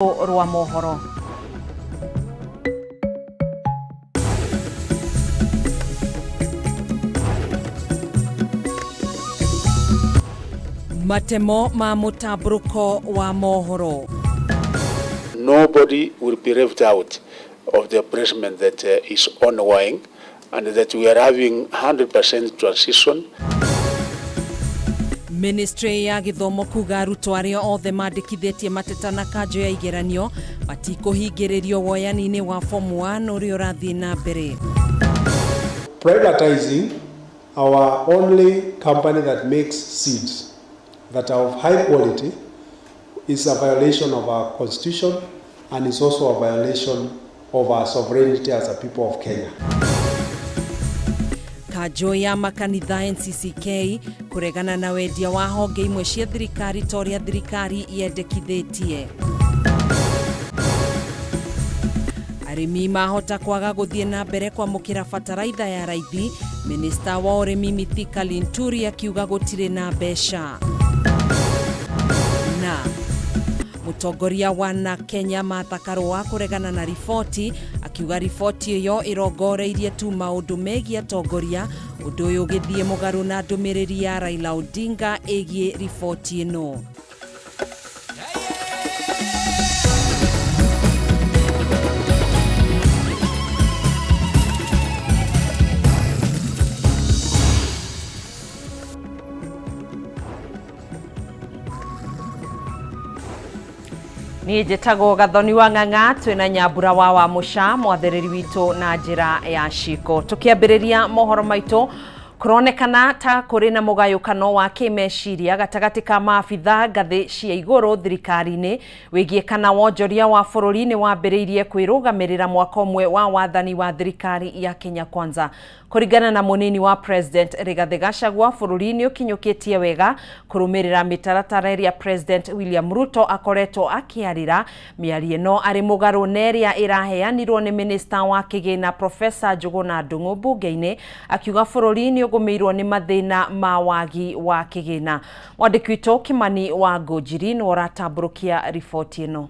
Rwa mohoro. Matemo ma mũtambũrũko wa mohoro. Nobody will be left out of the placement that is ongoing and that we are having 100% transition. Ministry ya gĩthomo kuga arutwo arĩa othe mandĩkithĩtie mateta na kanjũ ya igeranio matikũhingĩrĩrio woyani-inĩ wa form 1 ũrĩa ũrathiĩ na mbere. Privatizing our only company that makes seeds that are of high quality is a violation of our constitution and is also a violation of our sovereignty as a people of Kenya. Kanjũ ya makanitha NCCK kũregana na wendia wa honge imwe cia thirikari ta ũrĩa thirikari yendekithĩtie. Arĩmi mahota kwaga gũthiĩ na mbere kwamũkĩra bataraitha ya raithi, minista wa ũrĩmi Mithika Linturi akiuga gũtirĩ na mbeca. Na mũtongoria wa na Kenya Martha Karua kũregana na riboti, akiuga riboti ĩyo ĩrongoreirie tu maũndũ megiĩ atongoria, ũndũ ũyũ ũgĩthiĩ mũgarũ na ndũmĩrĩri ya Raila Odinga ĩgiĩ riboti ĩno. Niĩ njĩtagwo Gathoni wa Ng'ang'a, twĩna Nyambura wa Wamũca mwathĩrĩri witũ na njĩra ya ciko. Tũkĩambĩrĩria mohoro maitũ, kũronekana ta kũrĩ na mũgayũkano wa kĩmeciria gatagatĩ ka maabitha ngathĩ cia igũrũ thirikari-inĩ wĩgiĩ kana wonjoria wa bũrũri nĩ wambĩrĩirie kwĩrũgamĩrĩra mwaka ũmwe wa wathani wa thirikari ya Kenya Kwanza. Kũringana na mũnini wa President Rigathĩ Gachagua, bũrũri nĩ ũkinyũkĩtie wega kũrũmĩrĩra mĩtaratara ĩrĩa President William Ruto akoretwo akĩarĩra. Mĩario ĩno arĩ mũgarũ na ĩrĩa ĩraheanirwo nĩ minista wa kĩgĩna Professor Njũgũna Ndung'u mbunge-inĩ, akiuga bũrũri nĩ ũgũmĩirwo nĩ mathĩna ma wagi wa kĩgĩna. Mwandĩki witũ Kimani wa Ngũnjiri nĩwe ũratambũrũkia riboti ĩno.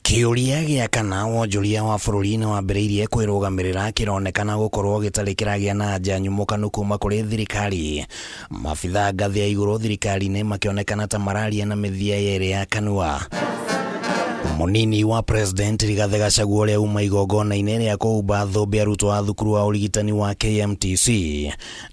Kĩũria gĩa kana wonjoria wa bũrũri nĩ wambĩrĩirie kwĩrũgamĩrĩra kĩronekana gũkorwo gĩtarĩ kĩragĩa na anja nyumũkanu kuma kũrĩ thirikari. Maabitha ngathĩ ya igũrũ thirikari-inĩ makĩonekana ta mararia na mĩthia yerĩ ya kanua. Mũnini wa President Rigathĩ Gachagua ũrĩa uma igongona-inĩ rĩa kũhumba thũmbĩ arutwo a thukuru wa ũrigitani wa KMTC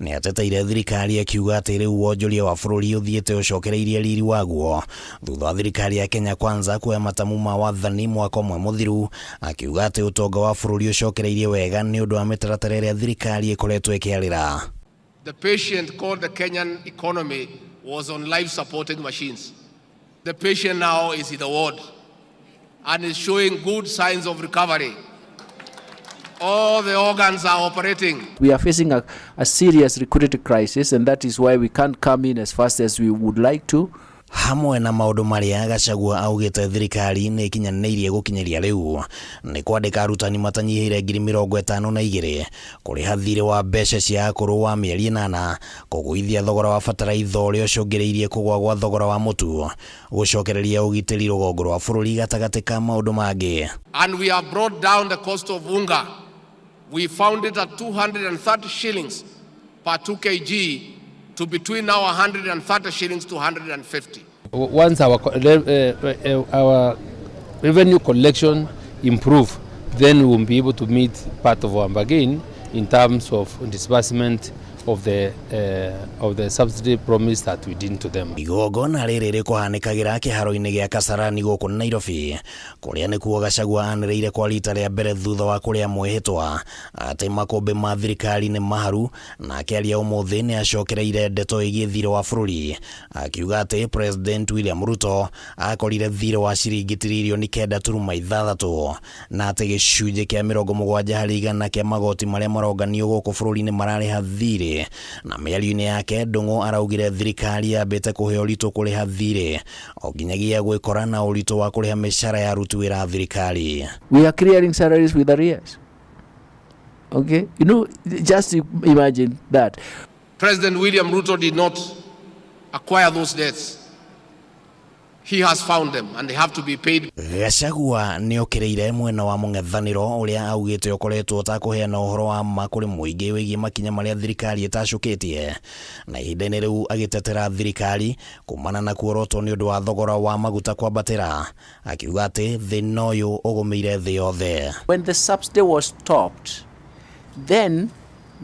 nĩ ateteire thirikari akiuga atĩ rĩu wonjoria wa bũrũri ũthiĩte ũcokereirie riri waguo thutha wa thirikari ya Kenya Kwanza kuoya matamu ma wathani mwaka ũmwe mũthiru, akiuga atĩ ũtonga wa bũrũri ũcokereirie wega nĩ ũndũ wa mĩtaratara ĩrĩa thirikari ĩkoretwo ĩkĩarĩra. The patient called the Kenyan economy was on life supporting machines. The patient now is in the ward and is showing good signs of recovery. All the organs are operating. We are facing a serious liquidity crisis, and that is why we can't come in as fast as we would like to. Hamwe na maũndũ marĩa Gachagua augĩte thirikari nĩ ĩkinyanĩirie gũkinyĩria rĩu nĩ kwandĩka arutani matanyihĩire 52,000, kũrĩha thirĩ wa mbeca cia akũrũ wa mĩeri 8, kũgũithia thogora wa bataraitha ũrĩa ũcũngĩrĩirie kũgũa gwa thogora wa mũtu, gũcokereria ũgitĩri rũgongo rwa bũrũri gatagatĩ ka maũndũ mangĩ. And we have brought down the cost of unga. We found it at 230 shillings per 2 kg to between now 130 shillings to 150. Once our revenue collection improve, then we will be able to meet part of our bargain in terms of disbursement of the subsidy promise that we did to them. Igongona rĩrĩ rĩkũhanĩkagĩra kĩharo-inĩ gĩa Kasarani gũkũ Nairobi, kũrĩa nĩkuo Gachagua anĩrĩire kwa rita rĩa mbere thutha wa kũrĩa mwĩhĩtwa atĩ makũmbĩ ma thirikari nĩ maharu, na akĩaria ũmũthĩ nĩ acokereire ndeto ĩgiĩ thirĩ wa bũrũri, akiuga atĩ President William Ruto akorire thirĩ wa ciringi tiririoni 9.6 na atĩ gĩcunjĩ kĩa 70% kĩa magoti marĩa maronganio gũkũ bũrũri-inĩ mararĩha thirĩ. Na mĩario-inĩ yake Ndung'u araugire thirikari yambĩte kũhe ũritũ kũrĩha thirĩ o nginyagia gwĩkora na ũritũ wa kũrĩha mĩcara ya aruti wĩra a thirikari. We are clearing salaries with arrears. Okay, just imagine that. President William Ruto did not acquire those debts. He has found them and they have to be paid. Gachagua nĩ okĩrĩire mwena wa mũng'ethanĩro ũrĩa augĩte ũkoretwo ũtakũheana ũhoro wa ma kũrĩ mũingĩ wĩgiĩ makinya marĩa thirikari ĩtacũkĩtie, na ihinda-inĩ rĩu agĩtetera thirikari kumana na kuorotwo nĩ ũndũ wa thogora wa maguta kwambatĩra, akiuga atĩ thĩna ũyũ ũgũmĩire thĩ yothe. When the subsidy was stopped, then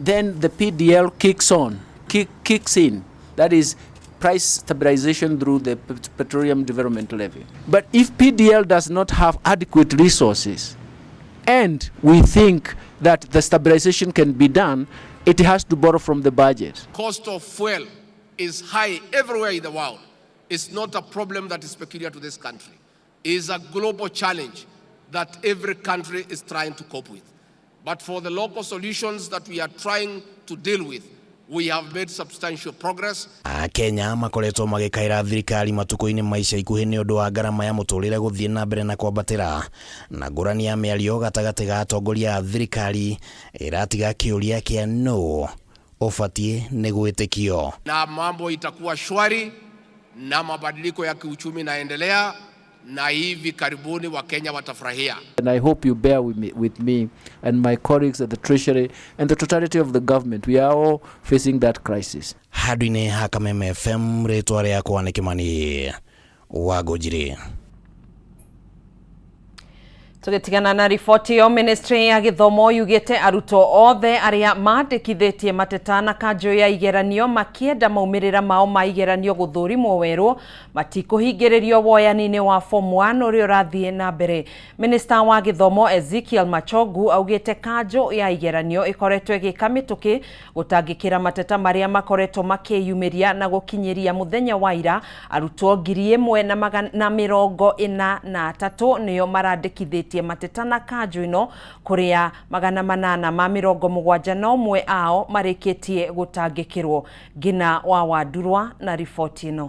the PDL kicks in. That is price stabilization through the Petroleum Development Levy. But if PDL does not have adequate resources, and we think that the stabilization can be done, it has to borrow from the budget. Cost of fuel is high everywhere in the world. It's not a problem that is peculiar to this country. It is a global challenge that every country is trying to cope with. But for the local solutions that we are trying to deal with, we have made substantial progress. Akenya makoretwo magĩkaĩra thirikari matukũ-inĩ ma ica ikuhĩ nĩ ũndũ wa ngarama ya mũtũrĩre gũthiĩ na mbere na kwambatĩra, na ngũrani ya mĩario gatagatĩ ga atongoria a thirikari ĩratiga kĩũria kĩa nũ ũbatiĩ nĩ gwĩtĩkio. Na mambo itakuwa shwari na mabadiliko ya kiuchumi naendelea, na hivi karibuni Wakenya watafurahia. And I hope you bear with me and my colleagues at the Treasury and the totality of the government. We are all facing that crisis. Handũ-inĩ ha Kameme FM, rĩtwa rĩakwa nĩ Kĩmani wa Ngũnjiri. Tũgĩtigana na riboti ĩyo, ministry ya gĩthomo yugĩte arutwo othe arĩa mandĩkithĩtie mateta na kanjũ ya igeranio makĩenda maumĩrĩra mao ma igeranio gũthũrimwo werũ matikũhingĩrĩrio woyani-inĩ wa Form 1 ũrĩa ũrathiĩ na mbere. Minista wa gĩthomo Ezekiel Machogu augĩte kanjũ ya igeranio ĩkoretwo ĩgĩka mĩtũkĩ gũtangĩkĩra mateta marĩa makoretwo makĩyumĩria, na gũkinyĩria mũthenya wa ira arutwo 1,143 nĩo marandĩkithĩtie mateta na kanjũ ĩno, kũrĩa 871 ao marĩkĩtie gũtangĩkĩrwo. Ngina wa Wandurwa na riboti ĩno.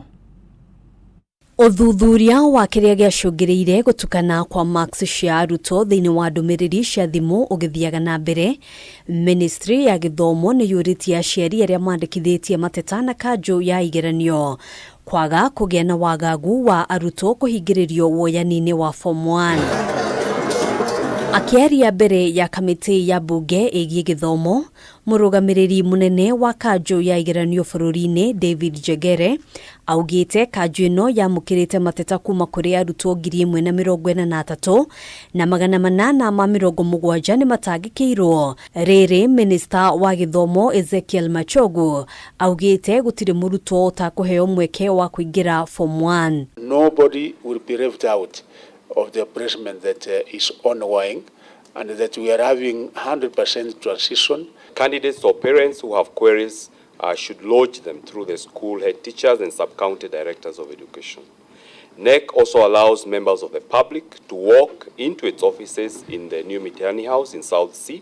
Ũthuthuria wa kĩrĩa gĩacũngĩrĩirie gũtukana kwa marks cia arutwo thĩinĩ wa ndũmĩrĩri cia thimũ ũgĩthiaga na mbere, ministry ya gĩthomo nĩ yũrĩtie aciari arĩa mandĩkithĩtie mateta na kanjũ ya igeranio kwaga kũgĩa na wagagu wa arutwo kũhingĩrĩrio woyani-inĩ wa Form 1. Akĩaria mbere ya kamĩtĩ ya mbunge ĩgiĩ gĩthomo, mũrũgamĩrĩri mũnene wa kanjũ ya igeranio bũrũri-inĩ David Njengere augĩte kanjũ ĩno yamũkĩrĩte mateta kuma kũrĩ arutwo 1,043,870 nĩ matangĩkĩirwo. Rĩrĩ minista wa gĩthomo Ezekiel Machogu augĩte gũtirĩ mũrutwo ũtakũheo mweke wa kũingĩra Form 1. Nobody will be left out of the placement that is ongoing and that we are having 100% transition. Candidates or parents who have queries should lodge them through the school head teachers and sub-county directors of education. KNEC also allows members of the public to walk into its offices in the new Mitihani House in South C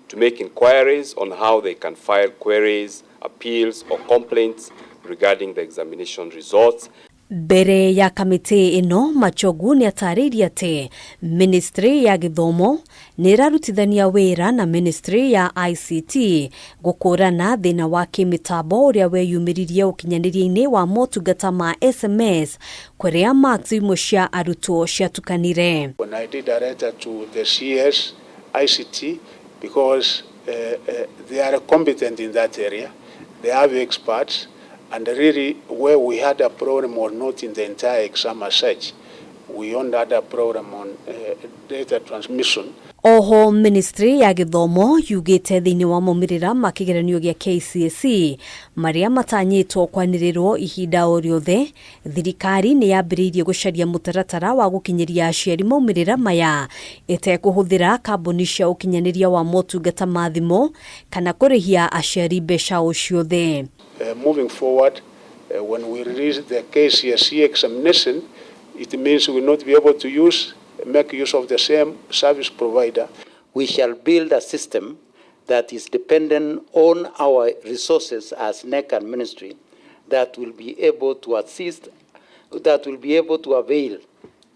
to make inquiries on how they can file queries, appeals or complaints regarding the examination results. Mbere ya kamĩtĩ ĩno, Machogu nĩ atarĩirie atĩ ministry ya gĩthomo nĩ ĩrarutithania wĩra na ministry ya ICT gũkũrana thĩna wa kĩmĩtambo ũrĩa weyumĩririe ũkinyanĩria-inĩ wa motungata ma SMS, kũrĩa marks imwe cia arutwo ciatukanire. When I did a letter to the CS ICT, because they are competent in that area, they have experts, and really where we had a problem was not in the entire exam as such. We only had a problem on data transmission. Oho ministry ya gĩthomo yugĩte thĩinĩ wa maumĩrĩra ma kĩgeranio gĩa KCSE marĩa matanyĩtwo kwanĩrĩrwo ihinda o rĩothe, thirikari nĩ yambĩrĩirie gũcaria mũtaratara wa gũkinyĩria aciari maumĩrĩra maya ĩtekũhũthĩra kambuni cia ũkinyanĩria wa motungata ma thimũ kana kũrĩhia aciari mbeca o ciothe. Moving forward, when we release the KCSE examination, it means we will not be able to make use of the same service provider. We shall build a system that is dependent on our resources as KNEC and ministry that will be able to assist, that will be able to avail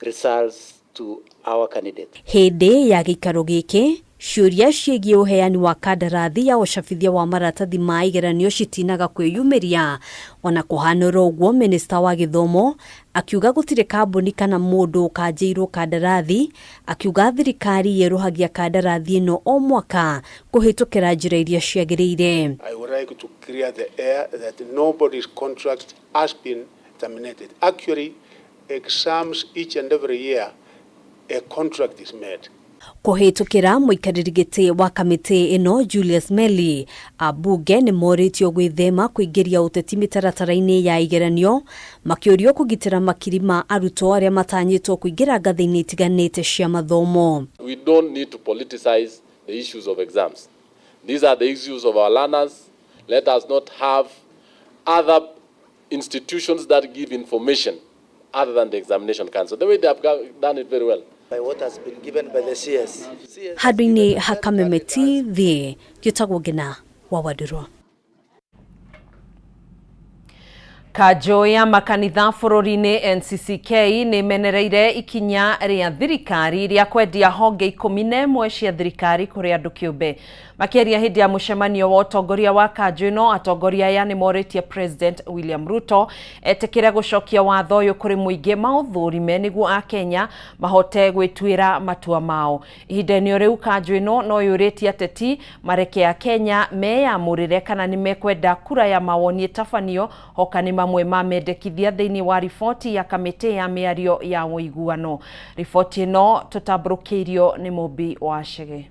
results to our candidates. Hĩndĩ ya gĩikaro gĩkĩ Ciũria ciĩgiĩ ũheani wa kandarathi ya ũcabithia wa maratathi ma igeranio citinaga kwĩyumĩria. Ona kũhanĩra ũguo, minista wa gĩthomo akiuga gũtirĩ kambuni kana mũndũ ũkanjĩirwo kandarathi, akiuga thirikari yerũhagia kandarathi ĩno o mwaka kũhĩtũkĩra njĩra iria ciagĩrĩire. I would like to clear the air that nobody's contract has been terminated. Actually, exams each and every year, a contract is made. Kũhĩtũkĩra mũikarĩri gĩtĩ wa kamĩtĩ ĩno Julius Melly, ambunge nĩ morĩtio gwĩthema kũingĩria ũteti mĩtaratara-inĩ ya igeranio, makĩũrio kũgitĩra makiri ma arutwo arĩa matanyĩtwo kũingĩra ngathĩ-inĩ itiganĩte cia mathomo. We don't need to politicize the issues of exams. These are the issues of our learners. Let us not have other institutions that give information other than the Examination Council. The way they have done it very well. By what has been given by the CS. Handũ-inĩ ha Kameme TV, gĩtagwo Ngina wa Wandirwa. Kanjũ ya makanitha bũrũri-inĩ NCCK nĩ menereire ikinya rĩa thirikari rĩa kwendia honge 11 cia thirikari kũrĩ andũ kĩũmbe. Makĩaria hĩndĩ ya mũcemanio wa ũtongoria wa kanjũ ĩno, atongoria aya nĩ morĩtie President William Ruto etĩkĩre gũcokia watho ũyũ kũrĩ mũingĩ maũthũrime nĩguo akenya mahote gwĩtuĩra matua mao. Ihinda-inĩ rĩu kanjũ ĩno no yũrĩtie ateti mareke akenya meyamũrĩre kana nĩ mekwenda kura ya mawoni ĩtabanio hoka nĩ mamwe ma mendekithia thĩinĩ wa riboti ya kamĩtĩ ya mĩario ya ũiguano. Riboti ĩno tũtambũrũkĩirio nĩ Mũmbi wa Chege.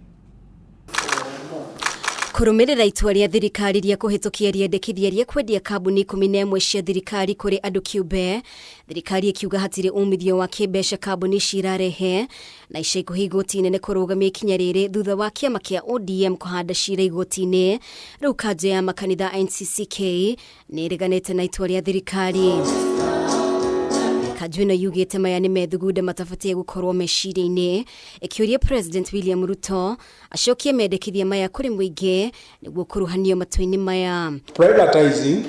Kũrũmĩrĩra itua rĩa thirikari rĩa kũhĩtũkia rĩendekithia rĩa kwendia kambuni 11 cia thirikari kũrĩ andũ kĩũmbe, thirikari ĩkiuga hatirĩ umithio wa kĩmbeca kambuni ici irarehe, na ica ikuhĩ igoti inene kũrũgamia ikinya rĩrĩ thutha wa kĩama kĩa ODM kũhanda cira igoti-inĩ. Rĩu kanjũ ya makanitha NCCK nĩ ĩreganĩte na itua rĩa thirikari. Kanjũ ĩno yugĩte maya nĩ methugunda matabatiĩ gũkorwo meciria-inĩ, ĩkĩũria President William Ruto acokie mendekithia maya kũrĩ mũingĩ nĩguo kũruhanio matua-inĩ maya. Privatizing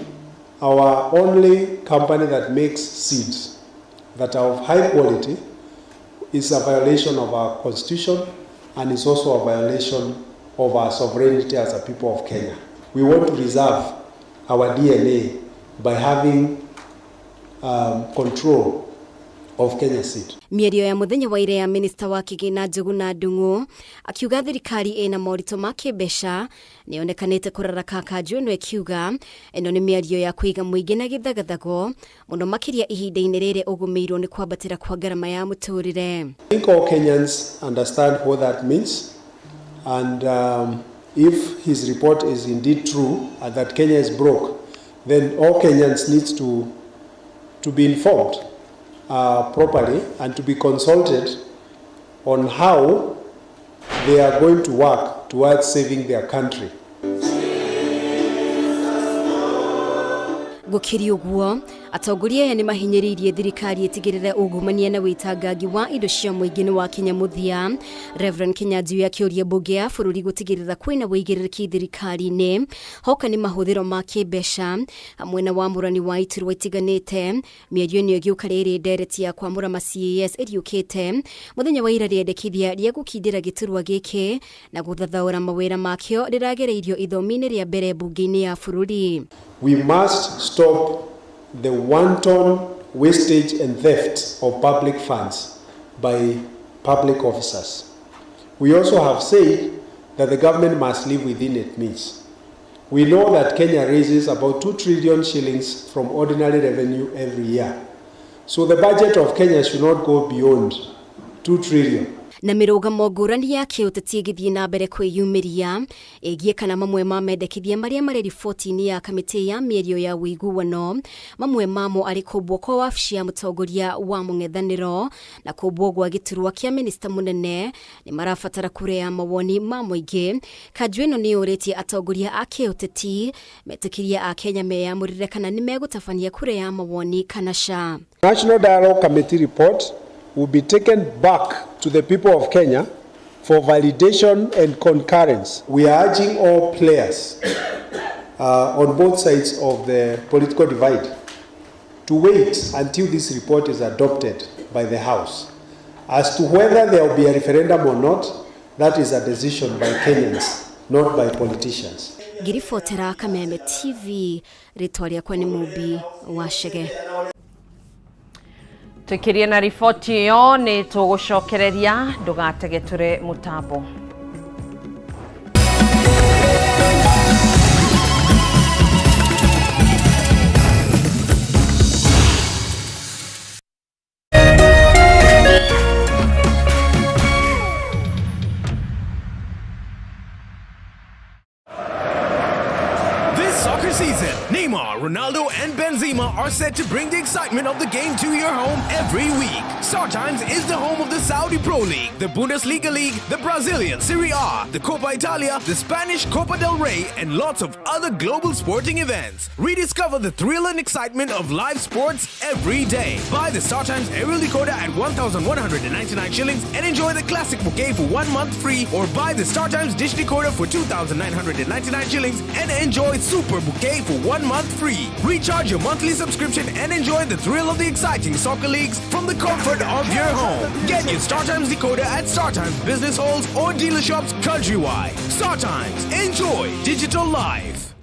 our only company that makes seeds that are of high quality is a violation of our constitution and is also a violation of our sovereignty as a people of Kenya. We want to reserve our DNA by having control of Kenya Seed. Mĩario ya mũthenya wa ira ya minista wa kĩgĩna Njuguna Ndung'u akiuga thirikari ĩna moritũ ma kĩmbeca nĩyonekanĩte kũraraka kanjũ ĩno, ĩkiuga ĩno nĩ mĩario ya kũiga mũingĩ na gĩthagathago mũno makĩria ihinda-inĩ rĩrĩ ũgũmĩirwo nĩ kwambatĩra kwa ngarama ya mũtũrĩre. I think all Kenyans understand what that means, and if his report is indeed true and that Kenya is broke, then all Kenyans need to be informed properly and to be consulted on how they are going to work towards saving their country. Gũkĩrĩ ũguo, atongoria aya nĩ mahinyĩrĩirie thirikari ĩtigĩrĩre ungumania na wĩtangangi wa indo cia mũingĩ nĩ wakinya mũthia. Reverend Kinyanjui akĩũria mbunge ya bũrũri gũtigĩrĩra kwĩna wĩigĩrĩrĩki thirikari-inĩ hoka nĩ mahũthĩro ma kĩmbeca hamwe na wamũrani wa iturwa itiganĩte. Mĩario ĩno ĩgĩũka rĩrĩ ndereti ya kwamũra ma CAS ĩriũkĩte mũthenya wa ira rĩendekithia rĩa gũkindĩra gĩturwa gĩkĩ na gũthathaũra mawĩra makĩo rĩragereirio ithomi-inĩ rĩa mbere mbunge-inĩ ya bũrũri. We must stop the wanton wastage and theft of public funds by public officers. We also have said that the government must live within its means. We know that Kenya raises about 2 trillion shillings from ordinary revenue every year. So the budget of Kenya should not go beyond 2 trillion. Na mĩrũgamo ngũrani ya kĩũteti ĩgĩthiĩ na mbere kwĩyumĩria ĩgiĩ kana mamwe ma mendekithia marĩa marĩ riboti-inĩ ya kamĩtĩ ya mĩario ya ũiguano, mamwe mamo arĩ kũmbwo kwa wabici ya mũtongoria wa mũng'ethanĩro na kũmbwo gwa gĩturwa kĩa minista mũnene nĩ marabatara kura ya mawoni ma mũingĩ. Kanjũ ĩno nĩ yũrĩtie atongoria a kĩũteti metĩkĩrie a Kenya meyamũrĩre kana nĩ megũtabania kura ya mawoni kana ca. National Dialogue Committee report will be taken back to the people of Kenya for validation and concurrence. We are urging all players on both sides of the political divide to wait until this report is adopted by the House. As to whether there will be a referendum or not, That is a decision by Kenyans, not by politicians. Ngĩribotera Kameme TV, rĩtwa rĩakwa nĩ Mũmbi wa Chege. Tuikirie na riboti ĩyo nĩ tũgũcokereria ndũgategetũre mũtambo. This soccer season, Neymar, Ronaldo, and Benzema are set to bring the excitement of the game to your home every week. StarTimes is the home of the Saudi Pro League, the Bundesliga League, the Brazilian Serie A, the Copa Italia, the Spanish Copa del Rey, and lots of other global sporting events. Rediscover the thrill and excitement of live sports every day. Buy the StarTimes aerial decoder at 1,199 shillings and enjoy the classic bouquet for 1 month free, or buy the StarTimes dish decoder for 2,999 shillings and enjoy Super Bouquet for 1 month free. Recharge your monthly subscription and enjoy the thrill of the exciting soccer leagues from the comfort of your home. Get your StarTimes decoder at StarTimes business halls or dealer shops countrywide. StarTimes, enjoy digital life.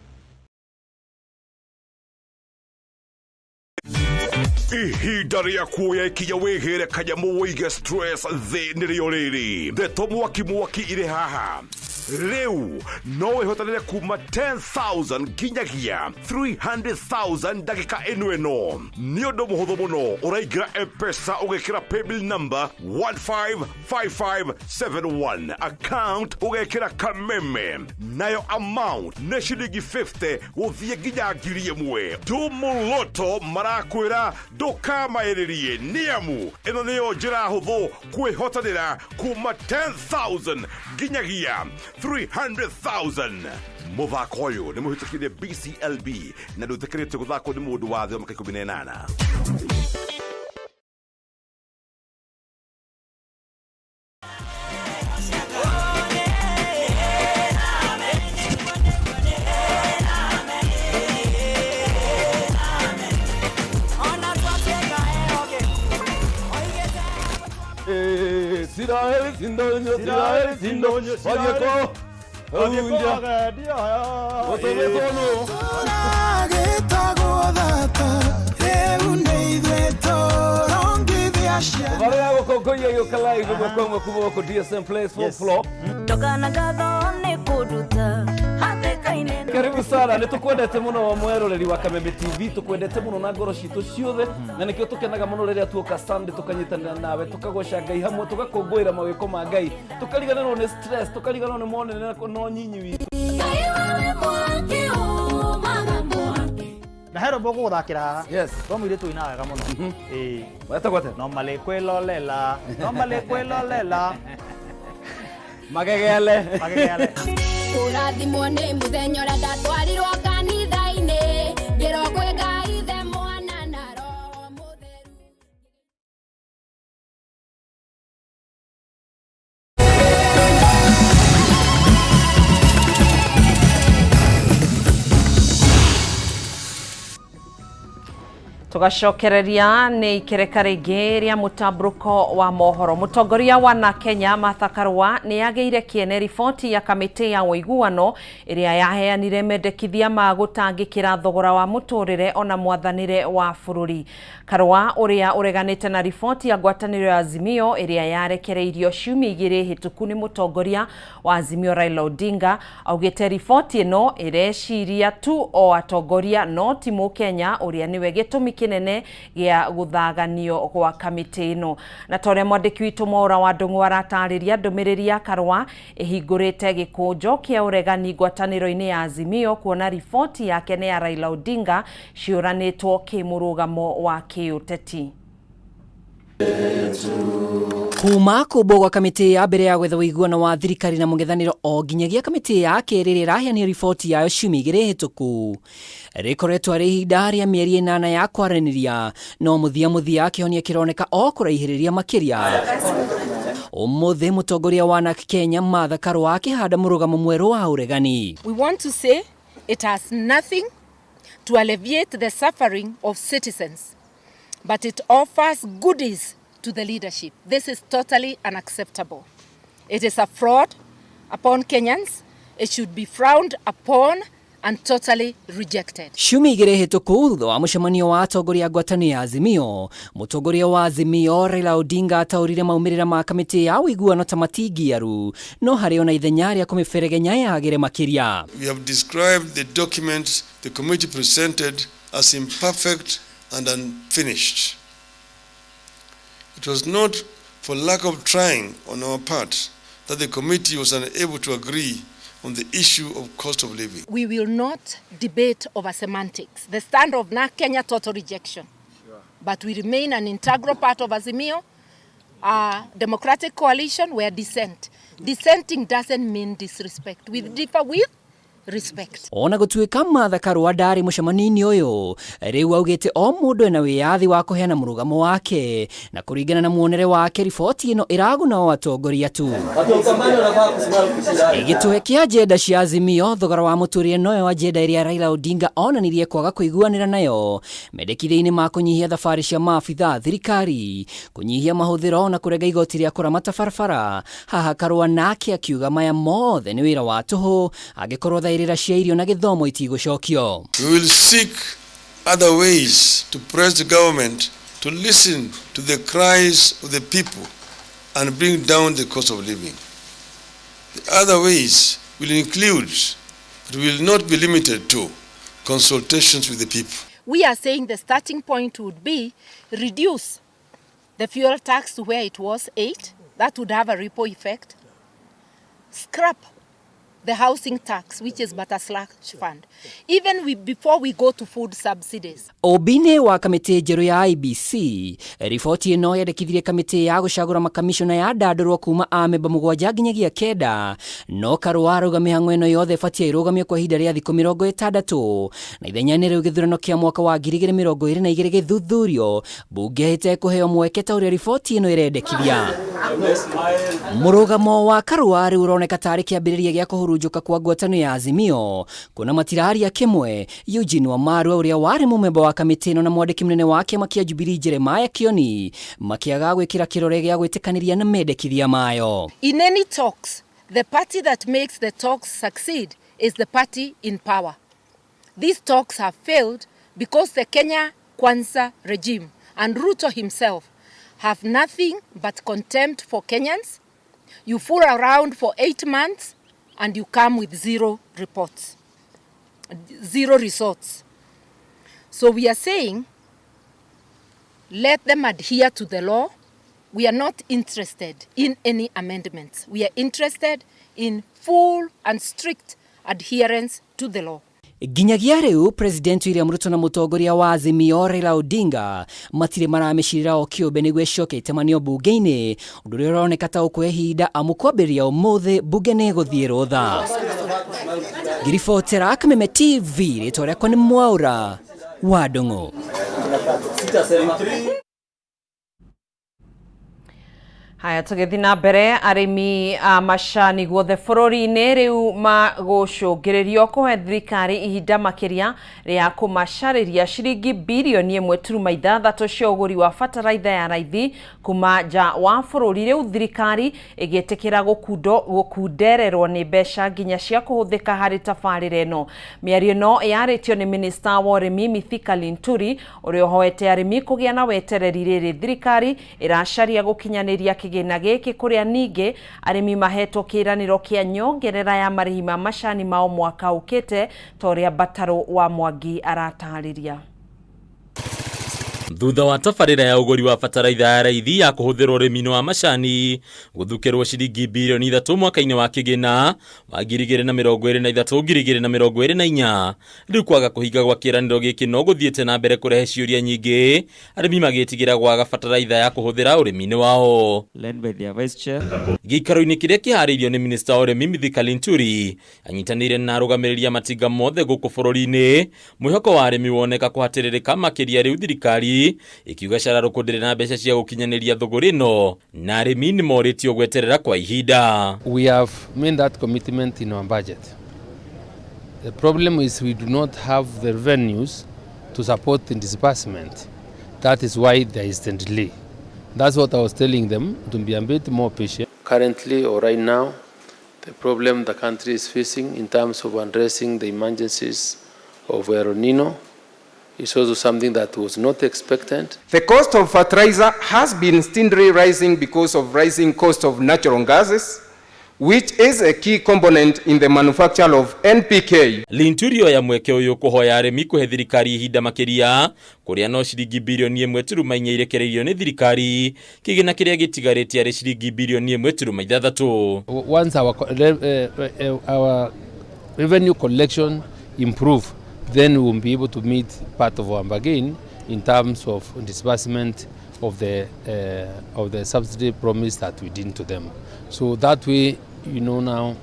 Ihinda rĩa kuoya ikinya wĩhĩre kanyamũ wĩige stress thĩ nĩrĩo rĩrĩ ndeto mwaki mwaki irĩ haha rĩu no wĩhotanĩre kuma 10,000 nginyagia 300,000 ndagĩka ĩno ĩno nĩ ũndũ mũhũthũ mũno ũraingĩra M-Pesa ũgekĩra paybill number 155571 account ũgekĩra kameme nayo amount nĩ ciringi 50 gũthiĩ nginya 1,000 tumũloto marakwĩra ndũkamaĩrĩrie nĩamu ĩno nĩyo njĩra hũthũ kwĩhotanĩra kuma 10,000 nginyagia 300,000 mũthako ũyũ nĩ mũhĩtũkire BCLB na ndũtĩkĩrĩtio gũthakwo nĩ mũndũ wa thĩ wa mĩaka 18. Sindonyo, Karibu sana, nĩ tũkwendete mũno mweroreri wa Kameme TV, tũkwendete mũno na ngoro citũ ciothe, na nĩkĩo tũkenaga mũno rĩrĩa tuoka Sunday tũkanyitanĩra nawe, tũkagoca Ngai hamwe, tũgakũngũĩra mawĩko ma Ngai, tũkariganĩrwo nĩ stress, tũkariganĩrwo nĩ monene na nyinyi witũ. Na hero boko guthakira haha. Yes. Kwa mũirĩtu wĩna wega mũno. Ĩĩ. Wetagwo atĩa? No malĩ kwĩlolela. No malĩ kwĩlolela. Magegele. Magegele. Kũrathimwo nĩ mũthenya ũrĩa ndatwarirwo kanitha-inĩ ngĩrwo kwĩ Ngai Ithe Mwana na Roho Mũtheru. Tugacokereria nĩ ikereka rĩngĩ rĩa mũtambũrũko wa mohoro. Mũtongoria wa na Kenya Martha Karua nĩ agĩire kĩene riboti ya kamĩtĩ ya ũiguano ĩrĩa yaheanire mendekithia ma gũtangĩkĩra thogora wa mũtũrĩre ona mwathanĩre wa bũrũri. Karua ũrĩa ũreganĩte na riboti ya ngwatanĩro ya Azimio ĩrĩa yarekereirio ciumia igĩrĩ hĩtũku nĩ mũtongoria wa Azimio Raila Odinga augĩte riboti ĩno ĩreciria tu o atongoria no ti mũkenya ũrĩa nĩwe gĩtũmi kĩnene gĩa gũthaganio gwa kamĩtĩ ĩno. Na ta ũrĩa mwandĩki witũ Mwaũra wa Ndũng'ũ aratarĩria, ndũmĩrĩri ya Karua ĩhingũrĩte gĩkũnjo kĩa ũregani ngwatanĩro-inĩ ya Azimio kuona riboti yake nĩ ya Raila Odinga ciũranĩtwo kĩmũrũgamo wa kĩũteti. Kuma kũmbwo gwa kamĩtĩ ya mbere ya gwetha ũiguano wa thirikari na mũng'ethanĩro o nginyagia kamĩtĩ ya kerĩ ĩrĩa ĩraheanire riboti yayo ciumia igĩrĩ hĩtũku rĩkoretwo arĩ ihinda rĩa mĩeri ĩnana ya kwaranĩria no mũthia mũthia kĩhonia kĩroneka o kũraihĩrĩria makĩria. Ũmũthĩ mũtongoria wa NARC Kenya Martha Karua akĩhanda mũrũgamo mwerũ wa ũregani. We want to say it has nothing to alleviate the suffering of citizens, but it offers goodies to the leadership. This is totally unacceptable. It is a fraud upon Kenyans. It should be frowned upon and totally rejected. Ciumia igĩrĩ hĩtũku thutha wa mũcemanio wa atongoria a ngwatanĩro ya Azimio, mũtongoria wa Azimio Raila Odinga ataũrire maumĩrĩra ma kamĩtĩ ya ũiguano ta matingiaru no harĩ ona ithenya rĩa kũmĩberegenya yagĩre makĩria. We have described the document the committee presented as imperfect and unfinished. It was not for lack of trying on our part that the committee was unable to agree on the issue of cost of living. We will not debate over semantics. The stand of NARC Kenya, total rejection. But we remain an integral part of Azimio, a democratic coalition where dissent. Dissenting doesn't mean disrespect. We differ with respect. Ona gũtuĩka Martha Karua ndarĩ mũcemanio-inĩ ũyũ, rĩu augĩte o mũndũ ena wĩyathi wa kũheana mũrũgamo wake na kũringana na muonere wake riboti ĩno ĩraguna o atongoria tu. Gĩtũhe kĩa ajenda cia Azimio, thogora wa mũtũrĩre noyo ajenda ĩrĩa Raila Odinga onanirie kwaga kũiguanĩra nayo mendekithia-inĩ ma kũnyihia thabarĩ cia maabitha thirikari, kũnyihia mahũthĩro na kũrenga igoti rĩa kũramata barabara. Haha Karua nake akiuga maya mothe nĩ wĩra wa tũhũ angĩkorwo thaĩrĩra cia irio na gĩthomo itigũcokio. We will seek other ways to press the government to listen to the cries of the people and bring down the cost of living. The other ways will include, but will not be limited to, consultations with the people. We are saying the starting point would be reduce the fuel tax to where it was 8. That would have a ripple effect. Scrap the housing tax, which is but a slash fund. Even before we go to food subsidies. Ũmbi-inĩ wa kamĩtĩ njerũ ya IEBC, riboti ĩno yendekithirie kamĩtĩ ya gũcagũra makamishona yandandũrwo kuma amemba mũgwanja nginyagia kenda, no Karua arauga mĩhang'o ĩno yothe ĩbatiĩ ĩrũgamio kwa ihinda rĩa thikũ mĩrongo ĩtandatũ na ithenya-inĩ rĩu gĩthurano kĩa mwaka wa 2022 gĩthuthurio mbunge ĩtekũheo mweke ta ũrĩa riboti ĩno ĩrendekithia. Mũrũgamo wa Karua rĩu ũroneka tarĩ kĩambĩrĩria gĩa kũhurunjũka kwa ngwatanĩro ya Azimio kuona matiraria kĩmwe. Eugene Wamalwa ũrĩa warĩ mũmemba wa kamĩtĩ ĩno na mwandĩki mũnene wa kĩama kĩa Jubilee Jeremiah Kioni makĩaga gwĩkĩra kĩrore gĩa gwĩtĩkanĩria na mendekithia mayo. In any talks, the party that makes the talks succeed is the party in power. These talks have failed because the Kenya Kwanza regime and Ruto himself have nothing but contempt for Kenyans. You fool around for 8 months and you come with zero reports, zero results. So we are saying, let them adhere to the law. We are not interested in any amendments. We are interested in full and strict adherence to the law. Nginyagia rĩu President William Ruto na mũtongoria wa Azimio Raila Odinga matirĩ maramĩcirĩra o kĩũmbe nĩguo ĩcoke ĩtemanio mbunge-inĩ, ũndũ ũrĩa ũroneka ta ũkuoya ihinda amu kwambĩrĩria ũmũthĩ mbunge nĩ ĩgũthiĩ rũtha. Ngĩribotera Kameme TV, rĩtwa rĩakwa nĩ Mwaũra wa Ndung'u. Haya, tũgĩthiĩ na mbere, arĩmi a macani guothe bũrũri-inĩ rĩu magũcũngĩrĩrio kũhe thirikari ihinda makĩria rĩa kũmacarĩria ciringi birioni ĩmwe turuma ithathatũ cia ũgũri wa bataraitha ya raithi kuma nja wa bũrũri. Rĩu thirikari ĩgĩtĩkĩra gũkundererwo nĩ mbeca nginya cia kũhũthĩka harĩ tabarĩra ĩno. Mĩario ĩno yarĩtio nĩ minista wa ũrĩmi Mithika Linturi ũrĩa ũhoete arĩmi kũgĩa na wetereri rĩrĩ thirikari ĩracaria gũkinyanĩria kĩgĩna gĩkĩ kũrĩa ningĩ arĩmi mahetwo kĩĩranĩro kĩa nyongerera ya marĩhi ma macani mao mwaka ũkĩte ta ũrĩa Batarũ wa Mwangi aratarĩria. Thutha wa tabarĩra ya ũgũri wa bataraitha ya raithi ya kũhũthĩrwo ũrĩmi-inĩ wa macani gũthukĩrwo ciringi birioni ithatũ mwaka-inĩ wa kĩgĩna wa 2023 2024, rĩu kwaga kũhinga gwa kĩĩranĩro gĩkĩ no gũthiĩte na mbere kũrehe ciũria nyingĩ, arĩmi magĩtigĩra gwaga bataraitha ya kũhũthĩra ũrĩmi-inĩ wao. Led by their vice chair. Gĩikaro-inĩ kĩrĩa kĩharĩirio nĩ minista wa ũrĩmi Mithika Linturi anyitanĩire na arũgamĩrĩri a matinga mothe gũkũ bũrũri-inĩ, mwĩhoko wa arĩmi woneka kũhatĩrĩrĩka makĩria rĩu thirikari ĩkiuga cararũkũ ndĩrĩ na mbeca cia gũkinyanĩria thũgũrĩ ĩno na arĩmi nĩ morĩtio gweterera kwa ihinda. We have made that commitment in our budget. The problem is we do not have the revenues to support the disbursement. That is why there is the delay. That's what I was telling them, to be a bit more patient. Currently or right now, the problem the country is facing in terms of addressing the emergencies of El Nino is also something that was not expected. The cost of fertilizer has been steadily rising because of rising cost of natural gases, which is a key component in the manufacture of NPK. Linturi oya mweke ũyũ kũhoya arĩmi kũhe thirikari ihinda makĩria kũrĩa no ciringi birioni 1.4 irekereirio nĩ thirikari kĩgĩna kĩrĩa gĩtigarĩte arĩ ciringi birioni 1.6. Once our revenue collection improve, then we will be able to meet part of our bargain in terms of disbursement of the subsidy promise that we did to them. So that way, you know, now,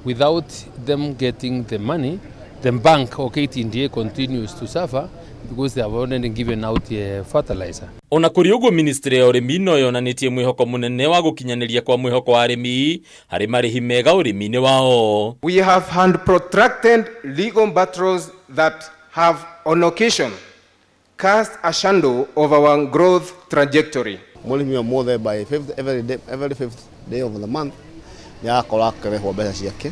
without them getting the money, the bank or KTDA continues to suffer because they have already given out the fertilizer. Ona kũrĩ ũguo ministry ya ũrĩmi no yonanĩtie mwĩhoko mũnene wa gũkinyanĩria kwa mwĩhoko wa arĩmi harĩ marĩhi mega ũrĩmi-inĩ wao. We have had protracted legal battles that have on occasion cast a shadow of our growth trajectory. Mũrĩmi o mothe by fifth, every day, every fifth day of the month nĩ arakorwo akĩrĩhwo mbeca ciake,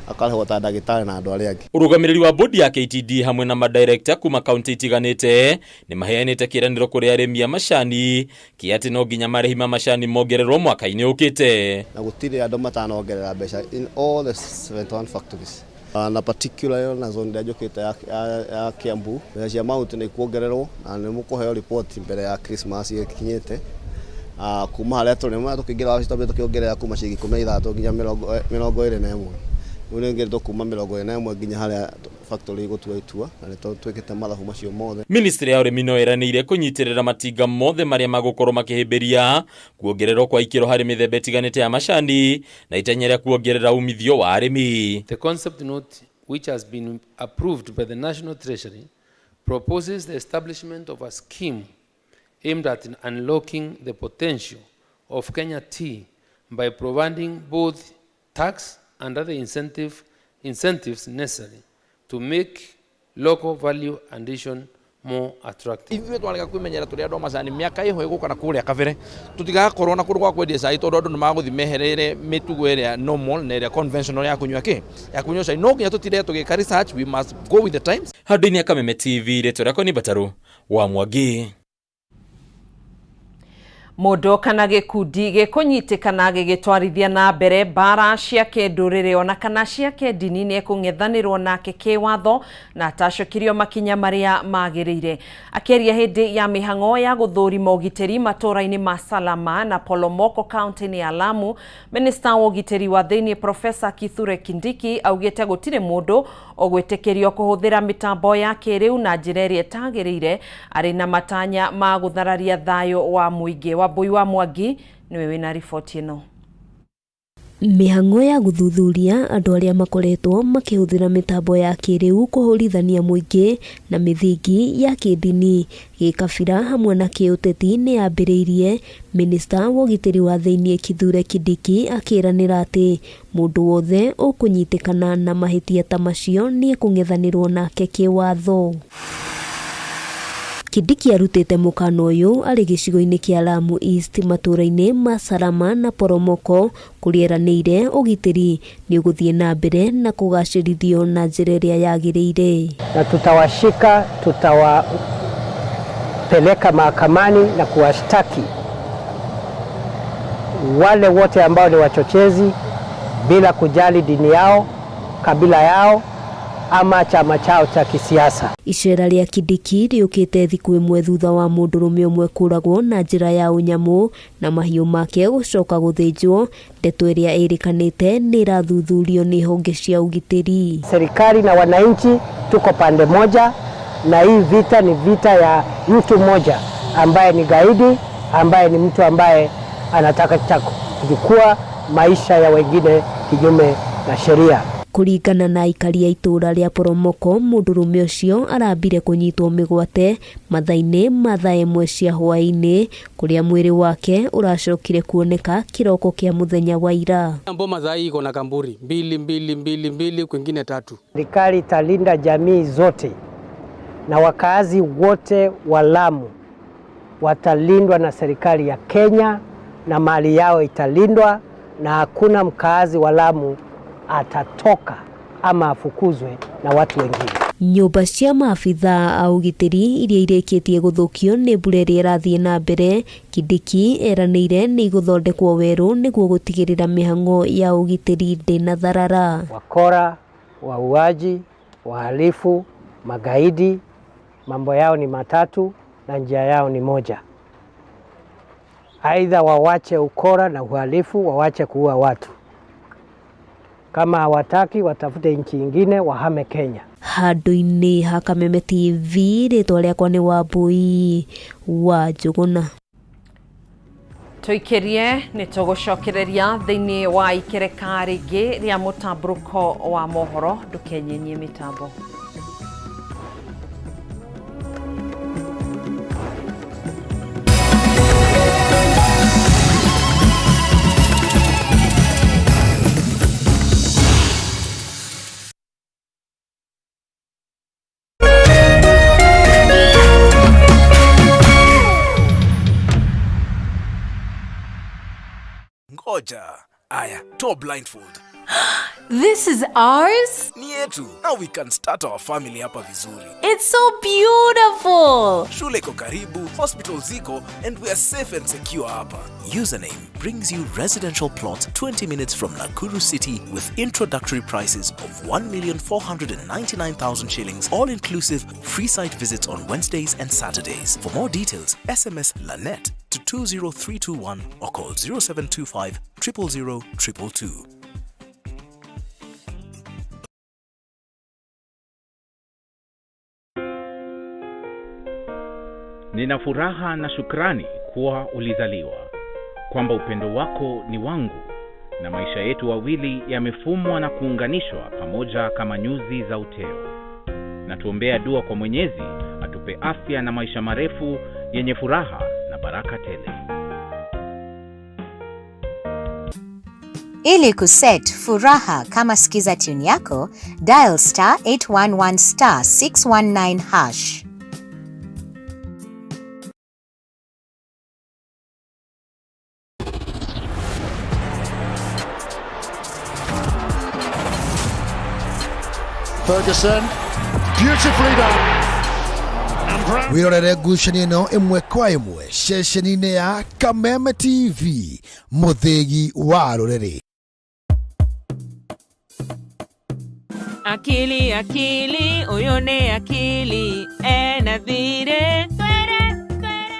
akarĩhwo ta ndagĩtarĩ na andũ arĩa angĩ. Ũrũgamĩrĩri wa bodi ya KTD hamwe na madirekta kuma kaunti itiganĩte nĩ maheanĩte kĩĩranĩro kũrĩ arĩmi a macani kĩa atĩ no nginya marĩhi ma macani mongererwo mwaka-inĩ ũkĩte. Na gũtirĩ andũ matanongerera mbeca in all the 71 factories. Na particular na zone ĩrĩa njũkĩte ya Kiambu, mbeca cia mahuti nĩ ikuongererwo na nĩ mũkũheo report mbere ya Christmas ĩkinyĩte. Kuma harĩa tũrĩ nĩ tũkĩingĩra wabici twambire tũkĩongerera kuma ciringi 13 nginya 21. Rĩu nĩ kuma 21 nginya harĩa factory igũtua itua na nĩ twĩkĩte mathabu macio mothe. Ministry ya ũrĩmi no ĩranĩire kũnyitĩrĩra matinga mothe marĩa magũkorwo makĩhĩmbĩria kuongererwo kwa ikĩro harĩ mĩthemba ĩtiganĩte ya macani na itanya rĩa kuongerera umithio wa arĩmi. The concept note, which has been approved by the National Treasury, proposes the establishment of a scheme aimed at unlocking the potential of Kenya tea by providing both tax and other incentives necessary to make local value addition more attractive. Ithuĩ twarega kwĩmenyera tũrĩ andũ a macani mĩaka ĩho ĩgũka na kũrĩa kabere tũtigakorwo na kũndũ gwa kwendia cai tondũ andũ nĩ magũthiĩ mehereire mĩtugo ĩrĩa normal na ĩrĩa conventional ya kũnyua kĩ ya kũnyua cai. No nginya tũtinde tũgĩka research, we must go with the times. Handũ-inĩ ya Kameme TV, rĩtwa rĩakwa nĩ Mbatarũ wa Mwangi. Mũndũ kana gĩkundi gĩkũnyitĩkana gĩgĩtwarithia na mbere mbara cia kĩndũrĩrĩ ona kana cia kĩndini nĩ ekũng'ethanĩrwo nake kĩwatho na atacokirio makinya marĩa magĩrĩire. Akĩaria hĩndĩ ya mĩhang'o ya gũthũrima ũgitĩri matũũra-inĩ ma Salama na Polomoko kaunti-inĩ ya Lamu, Minista wa ũgitĩri wa thĩinĩ Profesa Kithure Kindiki augĩte gũtirĩ mũndũ ũgwĩtĩkĩrio kũhũthĩra mĩtambo ya kĩrĩu na njĩra ĩrĩa ĩtagĩrĩire arĩ na matanya ma gũthararia thayũ wa mũingĩ. Wambui wa Mwangi niwe wĩna riboti ĩno. Mĩhang'o ya gũthuthuria andũ arĩa makoretwo makĩhũthĩra mĩtambo ya kĩrĩu kũhũrithania mũingĩ na mĩthingi ya kĩndini, gĩkabira hamwe na kĩũteti nĩ yambĩrĩirie. Minista wa ũgitĩri wa thĩinĩ Kithure Kindiki akĩranĩra atĩ mũndũ wothe ũkũnyitĩkana na mahĩtia ta macio nĩ ekũng'ethanĩrwo nake kĩwatho. Kindiki arutĩte mũkana ũyũ arĩ gĩcigo-inĩ kĩa Lamu East matũũra-inĩ ma Salama na Poromoko kũrĩa eranĩire ũgitĩri nĩ ũgũthiĩ na mbere na kũgacĩrithio na njĩra ĩrĩa yagĩrĩire. Na tutawashika, tutawapeleka mahakamani na kuwashtaki wale wote ambao ni wachochezi bila kujali dini yao, kabila yao ama chama chao cha kisiasa. Icera rĩa Kindiki rĩũkĩte thikũ ĩmwe thutha wa mũndũrũme ũmwe kũragwo na njĩra ya ũnyamũ na mahiũ make gũcoka gũthĩnjwo, ndeto ĩrĩa ĩrĩkanĩte nĩ ĩrathuthurio nĩ honge cia ũgitĩri. Serikali na wananchi tuko pande moja, na hii vita ni vita ya mtu mmoja ambaye ni gaidi, ambaye ni mtu ambaye anataka kuchukua maisha ya wengine kinyume na sheria. Kũringana na aikari a itũũra rĩa Poromoko, mũndũrũme ũcio arambire kũnyitwo mĩgwate mathaa-inĩ ma thaa 1 cia hwaĩ-inĩ kũrĩa mwĩrĩ wake ũracokire kuoneka kĩroko kĩa mũthenya wa ira. Mboma za hii iko na kamburi 2 2 2 2 kwingine 3. Serikali italinda jamii zote na wakazi wote wa Lamu watalindwa na serikali ya Kenya na mali yao italindwa na hakuna mkaazi wa Lamu atatoka ama afukuzwe na watu wengine. Nyũmba cia maabithaa a ũgitĩri iria irĩkĩtie gũthũkio nĩ mbura ĩrĩa ĩrathiĩ na mbere, Kindiki eranĩire nĩ igũthondekwo werũ nĩguo gũtigĩrĩra mĩhang'o ya ũgitĩri ndĩnatharara. Wakora, wauaji, wahalifu, magaidi, mambo yao ni matatu na njia yao ni moja. Aidha wawache ukora na uhalifu, wawache kuua watu. Kama hawataki, watafute nchi ingine, wahame Kenya. Handũ-inĩ ha Kameme TV, rĩtwa rĩakwa nĩ Wambui wa Njũgũna. Tũikĩrie nĩ tũgũcokereria thĩinĩ wa ikereka rĩngĩ rĩa mũtambũrũko wa mohoro, ndũkenyenyie mĩtambo. Ngoja. Aya, toa blindfold. This is ours? Ni yetu. Now we can start our family hapa vizuri. It's so beautiful. Shule iko karibu, hospital ziko, and we are safe and secure hapa. Username brings you residential plot 20 minutes from Nakuru City with introductory prices of 1,499,000 shillings, all inclusive, free site visits on Wednesdays and Saturdays. For more details, SMS LANET to 20321 or call 0725 000 222. Nina furaha na shukrani kuwa ulizaliwa, kwamba upendo wako ni wangu na maisha yetu wawili yamefumwa na kuunganishwa pamoja kama nyuzi za uteo. Na tuombea dua kwa Mwenyezi atupe afya na maisha marefu yenye furaha na baraka tele. Ili kuset furaha kama skiza tune yako, dial star 811 star 619 hash. Ferguson, beautifully done. Wirorere ngucanio ĩno ĩmwe kwa ĩmwe ceceni-inĩ ya Kameme TV, mũthĩgi wa rũrĩrĩ. Akili, akili, ũyũ nĩ akili ena thirĩ.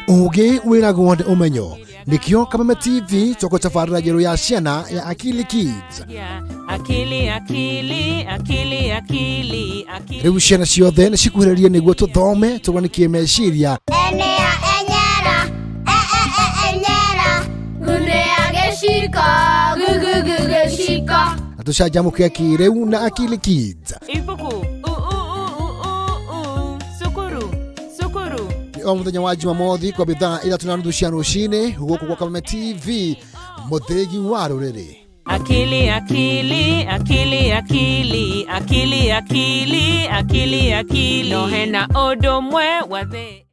Ũgĩ wĩragwo nĩ ũmenyo, nĩkĩo Kameme TV tũgũtabarĩra njerũ ya ciana ya Akili Kids. Akili, akili, akili, akili, akili. Rĩu ciana ciothe nĩ cikuhĩrĩrie nĩguo tũthome tũganikie meciria. Enea enyera, e e e enyera, gunea gĩciko, gugugu gĩciko. Na tũcanjamũke kĩrĩu na Akili Kids. Ibuku, u u u u u u, cukuru, cukuru. Nĩ o mũthenya wa Jumamothi kwambia thaa 3:30 cia rũcinĩ gũkũ gwa Kameme TV, mũthĩgi wa rũrĩrĩ. Akili, akili, akili, akili, akili, akili, akili, akili. No hena ũndũ ũmwe wa thĩ.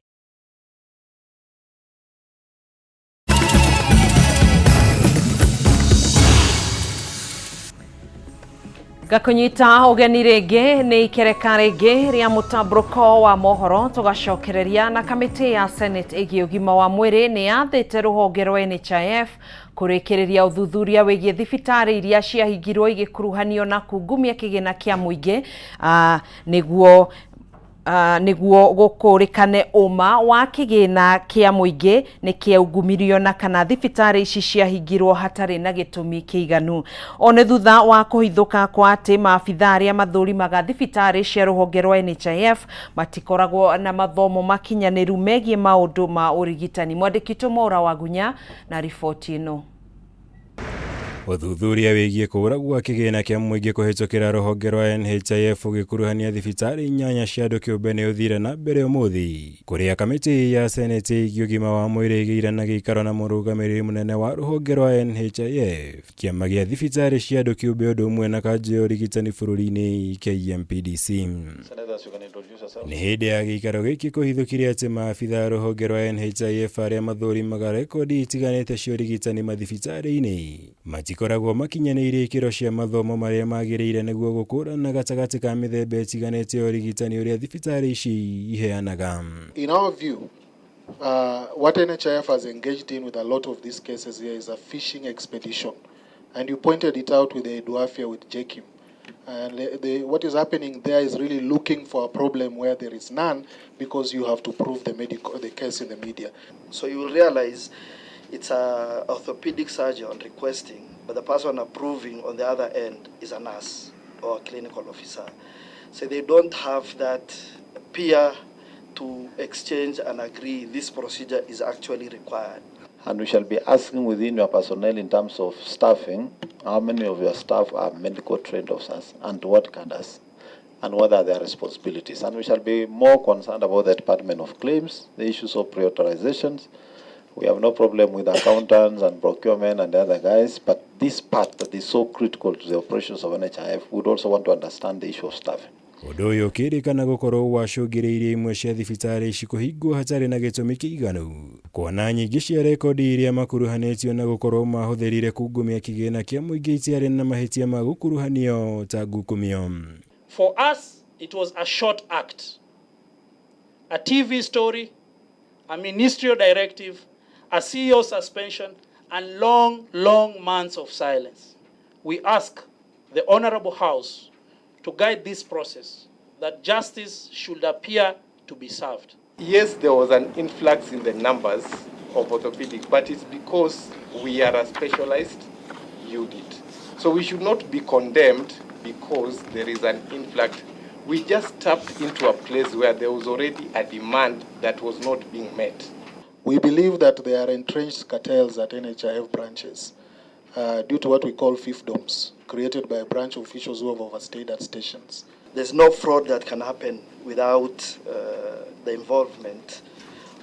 Ngakũnyita ũgeni rĩngĩ nĩ ikereka rĩngĩ rĩa mũtambũrũko wa mohoro, tũgacokereria na kamĩtĩ ya Senate ĩgiĩ ũgima wa mwĩrĩ nĩ yathĩte rũhonge rwa NHIF kũrĩkĩrĩria ũthuthuria wĩgiĩ thibitarĩ iria ciahingirwo igĩkuruhanio na kungumia kĩgĩna kĩa mũingĩ, nĩguo gũkũrĩkane ũma wa kĩgĩna kĩa mũingĩ nĩ kĩaungumirio na kana thibitarĩ ici ciahingirwo hatarĩ na gĩtũmi kĩiganu. O nĩ thutha wa kũhithũka kwa atĩ maabithaa arĩa mathũrimaga thibitarĩ cia rũhonge rwa NHIF matikoragwo na mathomo makinyanĩru megiĩ maũndũ ma ũrigitani. Mwandĩki witũ Maura Wagunya na riboti ĩno. Ũthuthuria wĩgiĩ kũũra gwa kĩgĩna kĩa mũingĩ kũhĩtũkĩra rũhonge rwa NHIF ũgĩkuruhania thibitarĩ 8 cia andũ kĩũmbe nĩ ũthire na mbere ũmũthĩ, kũrĩa kamĩtĩ ya Senate ĩgiĩ ũgima wa mwĩrĩ ĩgĩire na gĩikaro na mũrũgamĩrĩri mũnene wa rũhonge rwa NHIF, kĩama gĩa thibitarĩ cia andũ kĩũmbe ũndũ ũmwe na kanjũ ya ũrigitani bũrũri-inĩ KMPDC. Nĩ hĩndĩ ya gĩikaro gĩkĩ kũhithũkire atĩ maabithaa rũhonge rwa NHIF arĩa mathũrimaga rekondi itiganĩte cia ũrigitani mathibitarĩ-inĩ Matikoragwo makinyanĩirie ikĩro cia mathomo marĩa magĩrĩire nĩguo gũkũrana gatagatĩ ka mĩthemba ĩtiganĩte ya ũrigitani ũrĩa thibitarĩ ici iheanaga. In our view, what NHIF has engaged in with a lot of these cases here is a fishing expedition. And you pointed it out with the Eduafia with JKIM. And what is happening there is really looking for a problem where there is none, because you have to prove the case in the media. So you will realize it's an orthopedic surgeon requesting, but the person approving on the other end is a nurse or a clinical officer. So they don't have that peer to exchange and agree this procedure is actually required. And we shall be asking within your personnel in terms of staffing, how many of your staff are medical trained officers and what cadres, and what are their responsibilities. And we shall be more concerned about the Department of Claims, the issues of prioritizations. We have no problem with accountants and procurement and the other guys, but this part that is so critical to the operations of NHIF, we would also want to understand the issue of staffing. Ũndũ ũyũ ũkĩrĩkana gũkorwo wacũngĩrĩirie imwe cia thibitarĩ ici kũhingwo hatarĩ na gĩtũmi kĩiganu, kuona nyingĩ cia rekondi iria makuruhanĩtio na gũkorwo mahũthĩrire kungumia kĩgĩna kĩa mũingĩ itiarĩ na mahĩtia ma gũkuruhanio ta ngukumio. For us, it was a short act, a TV story, a ministerial directive, a CEO suspension, and long, long months of silence. We ask the Honorable House to guide this process, that justice should appear to be served. Yes, there was an influx in the numbers of orthopedic, but it's because we are a specialized unit. So we should not be condemned because there is an influx. We just tapped into a place where there was already a demand that was not being met. We believe that there are entrenched cartels at NHIF branches due to what we call fiefdoms, created by branch officials who have overstayed at stations. There's no fraud that can happen without the involvement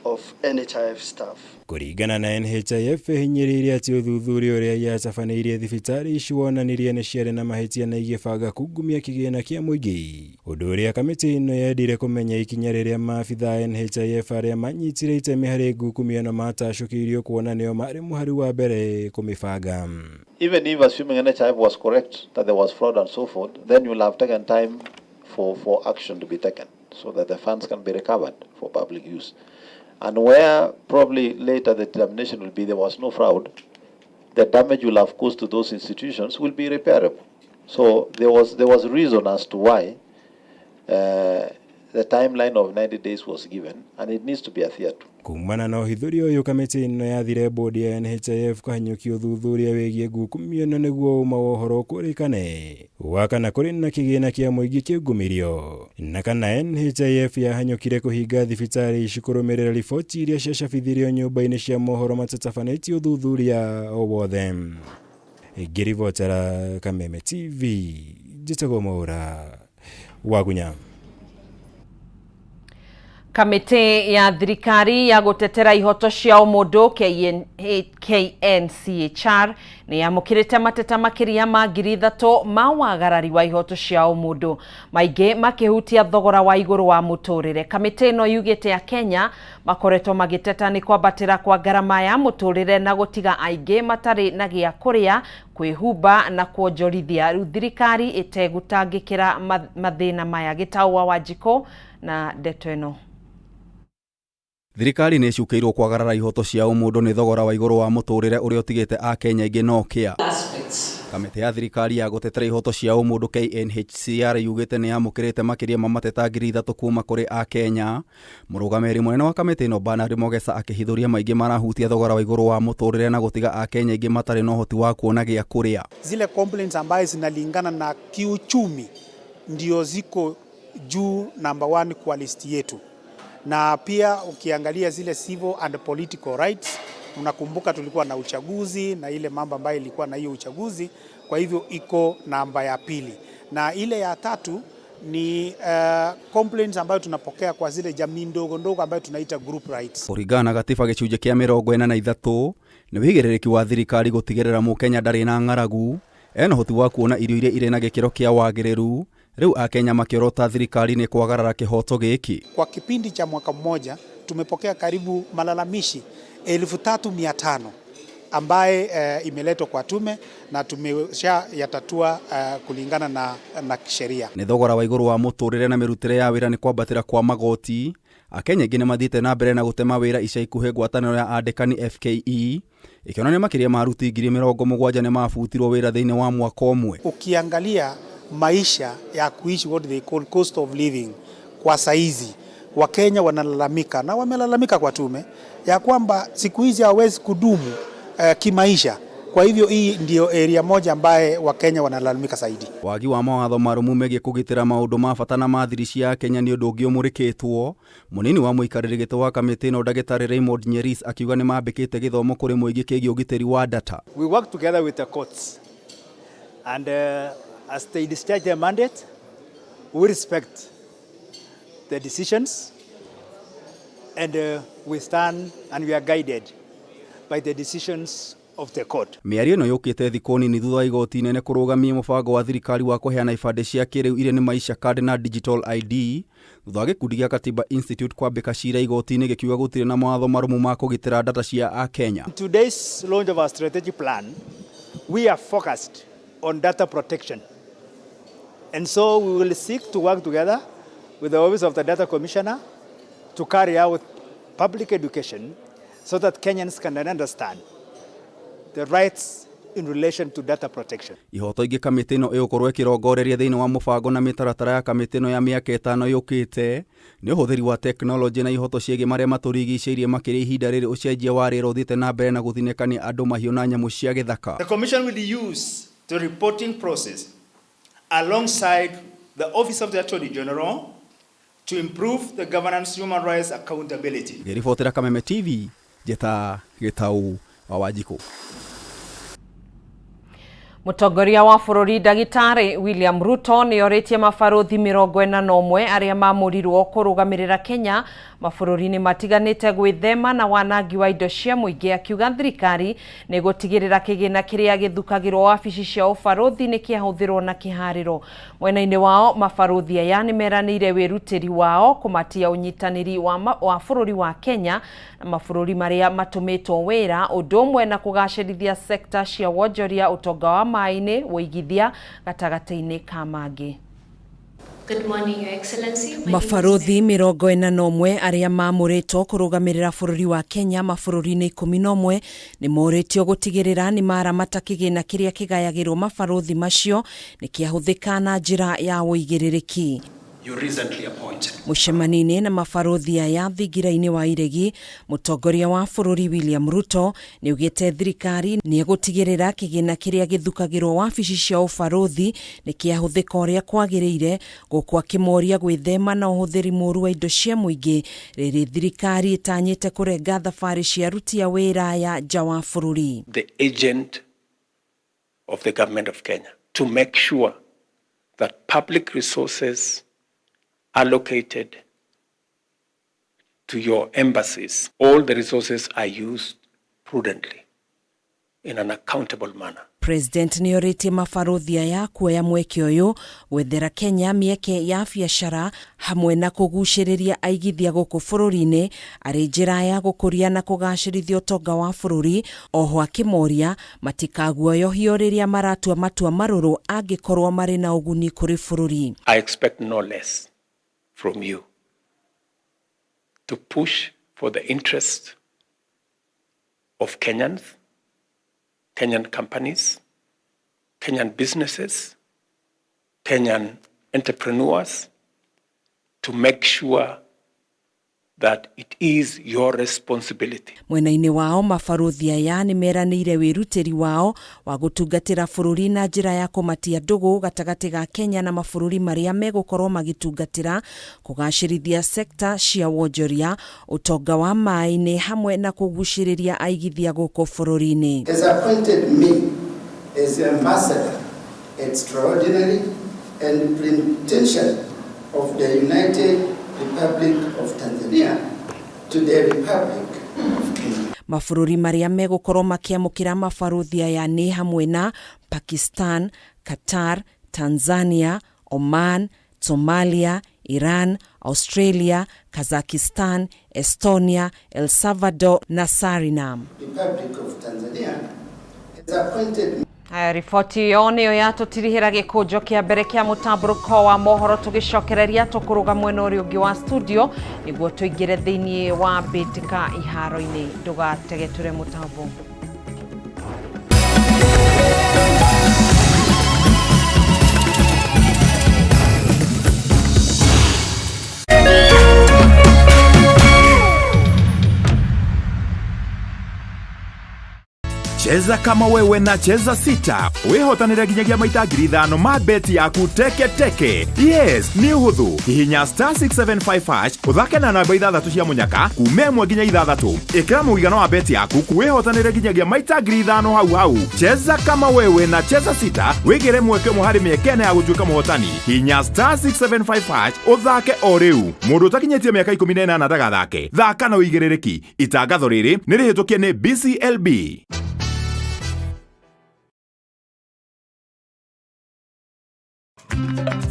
of NHIF staff. Kũringana na NHIF, ĩhinyĩrĩirie atĩ ũthuthuria ũrĩa yatabanĩirie thibitarĩ ici wonanirie nĩ ciarĩ na mahĩtia na igĩbanga kungumia kĩgĩna kĩa mũingĩ, ũndũ ũrĩa kamĩtĩ ĩno yendire kũmenya ikinya rĩrĩa maabitha a NHIF arĩa manyitire itemi harĩ ngukumio ĩno matacũkĩirio, kuona nĩo marĩ mũhari wa mbere kũmĩbanga. Even if assuming NHIF was correct that there was fraud and so forth, then you will have taken time for action to be taken so that the funds can be recovered for public use. And where probably later the determination will be there was no fraud, the damage will have caused to those institutions will be repairable. So there was reason as to why the timeline of 90 days was given, and it needs to be adhered to. Kumana na ũhithũri ũyũ, kamĩtĩ ĩno yathire bodi ya NHIF kũhanyũkia ũthuthuria wĩgiĩ ngukumio ĩno nĩguo ũma wa ũhoro ũkũrĩkane wa kana kũrĩ na kĩgĩna kĩa mũingĩ kĩngumirio, na kana NHIF yahanyũkire kũhinga thibitarĩ ici kũrũmĩrĩra riboti iria ciacabithirio nyũmba-inĩ cia mohoro matatabanĩtie ũthuthuria o wothe. Ngĩribotera Kameme TV, njĩtagwo Mwaũra Wagunya. Kamĩtĩ ya thirikari ya gũtetera ihoto cia ũmũndũ KNCHR nĩ yamũkĩrĩte mateta makĩria ma 3,000 ma wagarari wa ihoto cia ũmũndũ, maingĩ makĩhutia thogora wa igũrũ wa mũtũrĩre. Kamĩtĩ ĩno yugĩte Akenya makoretwo magĩteta nĩ kwambatĩra kwa ngarama ya mũtũrĩre na gũtiga aingĩ matarĩ na gĩa kũrĩa, kwĩhumba na kuonjorithia, rĩu thirikari ĩtegũtangĩkĩra mathĩna maya. Gĩtaũ wa Wanjikũ na ndeto ĩno. Thirikari nĩ ĩcukĩirwo kwagarara ihoto cia ũmũndũ nĩ thogora wa igũrũ wa mũtũrĩre ũrĩa ũtigĩte Akenya aingĩ no kĩa. Kamĩtĩ ya thirikari ya gũtetera ihoto cia ũmũndũ KNHCR yugĩte nĩ yamũkĩrĩte makĩria ma mateta 3,000 kuma kũrĩ Akenya. Mũrũgamĩrĩri mũnene wa kamĩtĩ ĩno Bernard Mogesa akĩhithũria maingĩ marahutia thogora wa igũrũ wa mũtũrĩre na gũtiga Akenya aingĩ matarĩ na ũhoti wa kuona gĩa kũrĩa. Zile complaints ambazo zinalingana na kiuchumi ndio ziko juu number one kwa list yetu, na pia ukiangalia zile civil and political rights, unakumbuka tulikuwa na uchaguzi na ile mambo ambayo ilikuwa na hiyo uchaguzi, kwa hivyo iko namba ya pili, na ile ya tatu ni complaints ambayo tunapokea kwa zile jamii ndogo ndogo ambayo tunaita group rights. Kũringana na gatiba gĩcunjĩ kĩa 43, nĩ wĩigĩrĩrĩki wa thirikari gũtigĩrĩra mũkenya ndarĩ na ng'aragu, ena ũhoti wa kuona irio iria irĩ na gĩkĩro kĩa wagĩrĩru. Rĩu Akenya makĩorota thirikari nĩ kwagarara kĩhoto gĩkĩ. Kwa kipindi cha mwaka mmoja tumepokea karibu malalamishi 3,500 ambaye imeletwa kwa tume na tumesha yatatua kulingana na sheria. Nĩ thogora wa igũrũ wa mũtũrĩre na mĩrutĩre ya wĩra nĩ kwambatĩra kwa magoti. Akenya aingĩ nĩmathiĩte na mbere na gũtema wĩra ica ikuhĩ. Ngwatanĩro ya andĩkani FKE ĩkĩonania makĩria ma aruti 70,000 nĩmabutirwo wĩra thĩinĩ wa mwaka ũmwe. Ukiangalia maisha ya kuishi, what they call cost of living, kwa saizi Wakenya wanalalamika na wamelalamika kwa tume ya kwamba siku hizi hawezi kudumu kimaisha. Kwa hivyo hii ndio area moja ambaye Wakenya wanalalamika zaidi. Wagi wa mawatho marũmu megiĩ kũgitĩra maũndũ ma bata na ma thiri cia Kenya nĩ ũndũ ũngĩ ũmũrĩkĩtwo. Mũnini wa mũikarĩri gĩtĩ wa kamĩtĩ ĩno, ndagĩtarĩ Raymond Nyeris, akiuga nĩ mambĩkĩte gĩthomo kũrĩ mũingĩ kĩgiĩ ũgitĩri wa data. We work together with the courts, and as they discharge their mandate, we respect the decisions, and we stand and we are guided by the decisions of the court. Mĩario ĩno yũkĩte thikũ nini thutha wa igoti inene kũrũgamia mũbango wa thirikari wa kũheana ibandĩ cia kĩrĩu iria nĩ Maisha Card na Digital ID, thutha wa gĩkundi gĩa Katiba Institute kwambĩka cira igoti-inĩ gĩkiuga gũtirĩ na mawatho marũmu ma kũgitĩra data cia Akenya. In today's launch of our strategic plan, we are focused on data protection. And so we will seek to work together with the Office of the Data Commissioner to carry out public education so that Kenyans can understand the rights in relation to data protection. Ihoto ingĩ kamĩtĩ ĩno ĩgũkorwo ĩkĩrongoreria thĩinĩ wa mũbango na mĩtaratara ya kamĩtĩ ĩno ya mĩaka 5 yũkĩte nĩ ũhũthĩri wa tekinoronjĩ na ihoto ciĩgiĩ marĩa matũrigicĩirie, makĩria ihinda rĩrĩ ũcenjia wa rĩera ũthiĩte na mbere na gũthinĩkania andũ, mahiũ na nyamũ cia gĩthaka. The Commission will use the reporting process alongside the Office of the Attorney General to improve the governance, human rights accountability. Ngĩribotera Kameme TV, njĩta Gĩtau wa Wanjikũ. Mũtongoria wa bũrũri ndagĩtarĩ William Ruto nĩ orĩtie mabarũthi 41 arĩa mamũrirwo kũrũgamĩrĩra Kenya mabũrũri-inĩ matiganĩte gwĩthema na wanangi wa indo cia mũingĩ, akiuga thirikari nĩ gũtigĩrĩra kĩgĩna kĩrĩa gĩthukagĩrwo wabici cia ũbarũthi nĩ kĩahũthĩrwo na kĩharĩro. Mwena-inĩ wao, mabarũthi aya nĩ meranĩire wĩrutĩri wao kũmatia ũnyitanĩri wa bũrũri wa Kenya na mabũrũri marĩa matũmĩtwo wĩra, ũndũ ũmwe na kũgacĩrithia sekta cia wonjoria, ũtonga wa maĩ-inĩ, wũigithia, gatagatĩ-inĩ ka mangĩ. Good morning, Your Excellency. My name is Mabarũthi 41 arĩa mamũrĩtwo kũrũgamĩrĩra bũrũri wa Kenya mabũrũri-inĩ 11 nĩ morĩtio gũtigĩrĩra nĩ maramata kĩgĩna kĩrĩa kĩgayagĩrwo mabarũthi macio nĩ kĩahũthĩka na njĩra ya ũigĩrĩrĩki. You recently appointed. Mũcemanio-inĩ na mabarũthi aya thingira-inĩ wa Iregi, mũtongoria wa bũrũri William Ruto nĩ augĩte thirikari nĩ ĩgũtigĩrĩra kĩgĩna kĩrĩa gĩthukagĩrwo wabici cia ũbarũthi nĩ kĩahũthĩka ũrĩa kwagĩrĩire, gũkũ akĩmoria gwĩthema na ũhũthĩri mũru wa indo cia mũingĩ rĩrĩ thirikari ĩtanyĩte kũrenga thabarĩ cia aruti a wĩra ya nja wa bũrũri. The agent of the government of Kenya to make sure that public resources allocated to your embassies, all the resources are used prudently in an accountable manner. President nĩ orĩtie mabarũthi aya kuoya mweke ũyũ gwethera Kenya mĩeke ya biacara hamwe na kũgucĩrĩria aigithia gũkũ bũrũri-inĩ arĩ njĩra ya gũkũria na kũgacĩrithia ũtonga wa bũrũri. Oho akĩmoria matikaguoyohio rĩrĩa maratua matua marũrũ angĩkorwo marĩ na ũguni kũrĩ bũrũri. I expect no less from you to push for the interest of Kenyans, Kenyan companies, Kenyan businesses, Kenyan entrepreneurs, to make sure that it is your responsibility. Mwena-inĩ wao, mabarũthi aya nĩ meranĩire wĩrutĩri wao wa gũtungatĩra bũrũri na njĩra ya kũmatia ndũgũ gatagatĩ ga Kenya na mabũrũri marĩa megũkorwo magĩtungatĩra, kũgacĩrithia sekta cia wonjoria, ũtonga wa maĩ-inĩ hamwe na kũgucĩrĩria aigithia gũkũ bũrũri-inĩ. Has appointed me as ambassador extraordinary and plenipotentiary of the United Republic of Tanzania to the Republic of Kenya. Mabũrũri marĩa megũkorwo makĩamũkĩra mabarũthi aya nĩ hamwe na Pakistan, Qatar, Tanzania, Oman, Somalia, Iran. Australia, Kazakhstan, Estonia, El Salvador na Suriname. Republic of Tanzania has appointed Haya, riboti ĩyo nĩyo yatũtirihĩra gĩkũnjo kĩa mbere kĩa mũtambũrũko wa mohoro. Tũgĩcokereria tũkũrũga mwena ũrĩa ũngĩ wa studio nĩguo tũingĩre thĩinĩ wa mbĩtĩka iharo-inĩ. Ndũgategetũre mũtambo. Cheza kama wewe na Cheza Sita, wihotanire nginyagia maita 5,000 ma beti yaku teke teke. Yes, nĩ ũhũthũ. Hihinya star 675 hash, ũthake na namba ithathatũ cia mũnyaka kuma 1 nginya 6. Ĩkĩra mũigana wa beti yaku, wĩhotanĩre nginyagia maita 5,000 hau hau. Cheza kama wewe na Cheza Sita, wĩgĩre mweke ũmwe harĩ mĩeke ĩna ya gũtuĩka mũhotani. Hihinya star 675 hash ũthake o rĩu. Mũndũ ũtakinyĩtie mĩaka 18 ndagathake. Thaka na ũigĩrĩrĩki. Itangatho rĩrĩ nĩ rĩhĩtũkie nĩ BCLB.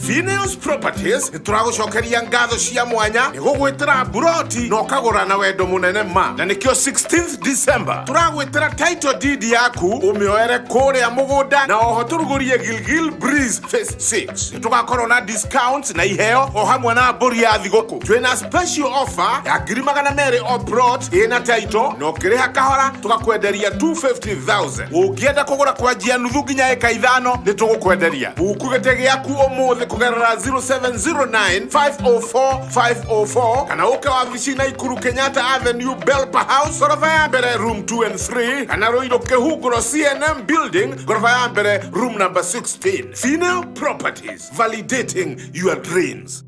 Phineas Properties nĩ tũragũcokeria ngatho cia mwanya nĩ gũgwĩtĩra mburoti na ũkagũra na wendo mũnene ma, na nĩkĩo 16th December tũragwĩtĩra title deed yaku ũmĩoere kũrĩa mũgũnda, na oho tũrugũrie Gilgil Breeze Phase 6. Nĩ tũgakorwo na discounts na iheo o hamwe na mbũri ya thigũkũ. Twĩna special offer ya 200,000 o plot ĩna title, na ũkĩrĩha kahora tũgakwenderia 250,000. Ũngĩenda kũgũra kwanjia nuthu nginya ĩka 5 nĩ tũgũkwenderia. Buku gĩtĩ gĩaku ũmũthĩ kũgerera 0709 504 504, kana ũke wabici Naikuru Kenyatta Avenue, Belpa House, goroba ya mbere, room 2 and 3, kana Ruiru Kĩhunguro CNM Building, goroba ya mbere, room number 16. Female Properties, validating your dreams.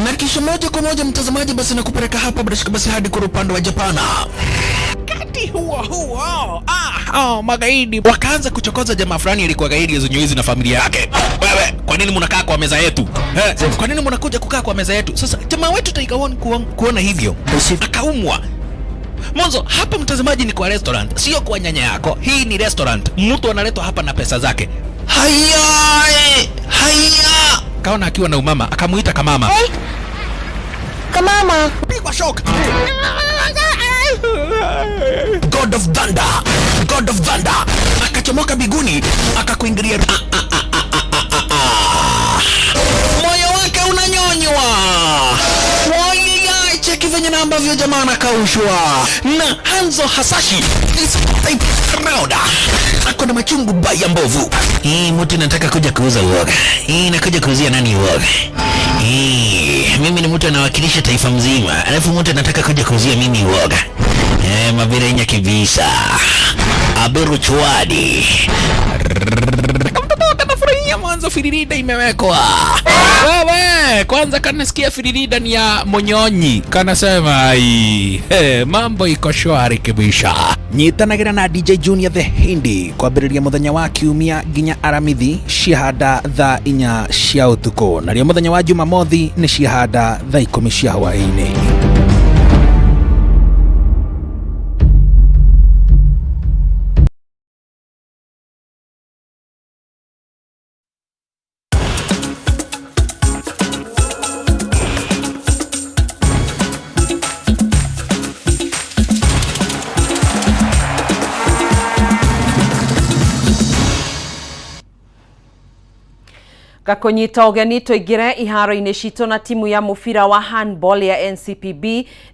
Na kisha moja kwa moja mtazamaji, basi nakupeleka hapa bila shaka basi hadi kwa upande wa Japana. Wakati huo huo, magaidi wakaanza kuchokoza jamaa fulani alikuwa gaidi ya na familia yake. Wewe, kwa nini mnakaa kwa meza yetu? Kwa nini mnakuja kukaa kwa meza yetu? Sasa jamaa wetu Tiger One kuona hivyo akaumwa. Mwanzo hapa mtazamaji ni kwa restaurant, sio kwa nyanya yako. Hii ni restaurant. Mtu analetwa hapa na pesa zake. Haya, haya. Kaona akiwa na umama, akamuita kamama. Hey. Kamama. Pigwa shock. God of Thunder, God of Thunder akachomoka biguni akakuingilia. Moyo wake unanyonywa. Cheki venye na ambavyo jamaa anakaushwa na Hanzo Hasashi is type round. Ako na machungu baya mbovu. Hii mtu nataka kuja kuuza uoga. Hii nakuja kuuzia nani uoga? Hii mimi ni mtu anawakilisha taifa mzima, alafu mtu anataka kuja kuuzia mimi uoga. Mabirenya kibisa. Aberu chwadi. Kamtoto kanafurahia mwanzo firirida imewekwa. Wewe, kwanza kanasikia firirida ni ya monyonyi. Kanasema ai, mambo iko shwari kibisha. Nyitanagira na DJ Junior the Hindi kwambĩrĩria mũthenya wa kiumia nginya Aramithi ciahanda thaa 4 cia ũtukũ, narĩo mũthenya wa Jumamothi nĩ ciahanda thaa 10 cia hwaĩ-inĩ. Gakunyita ũgeni tũingĩre iharo-inĩ citũ na timu ya mũbira wa handball ya NCPB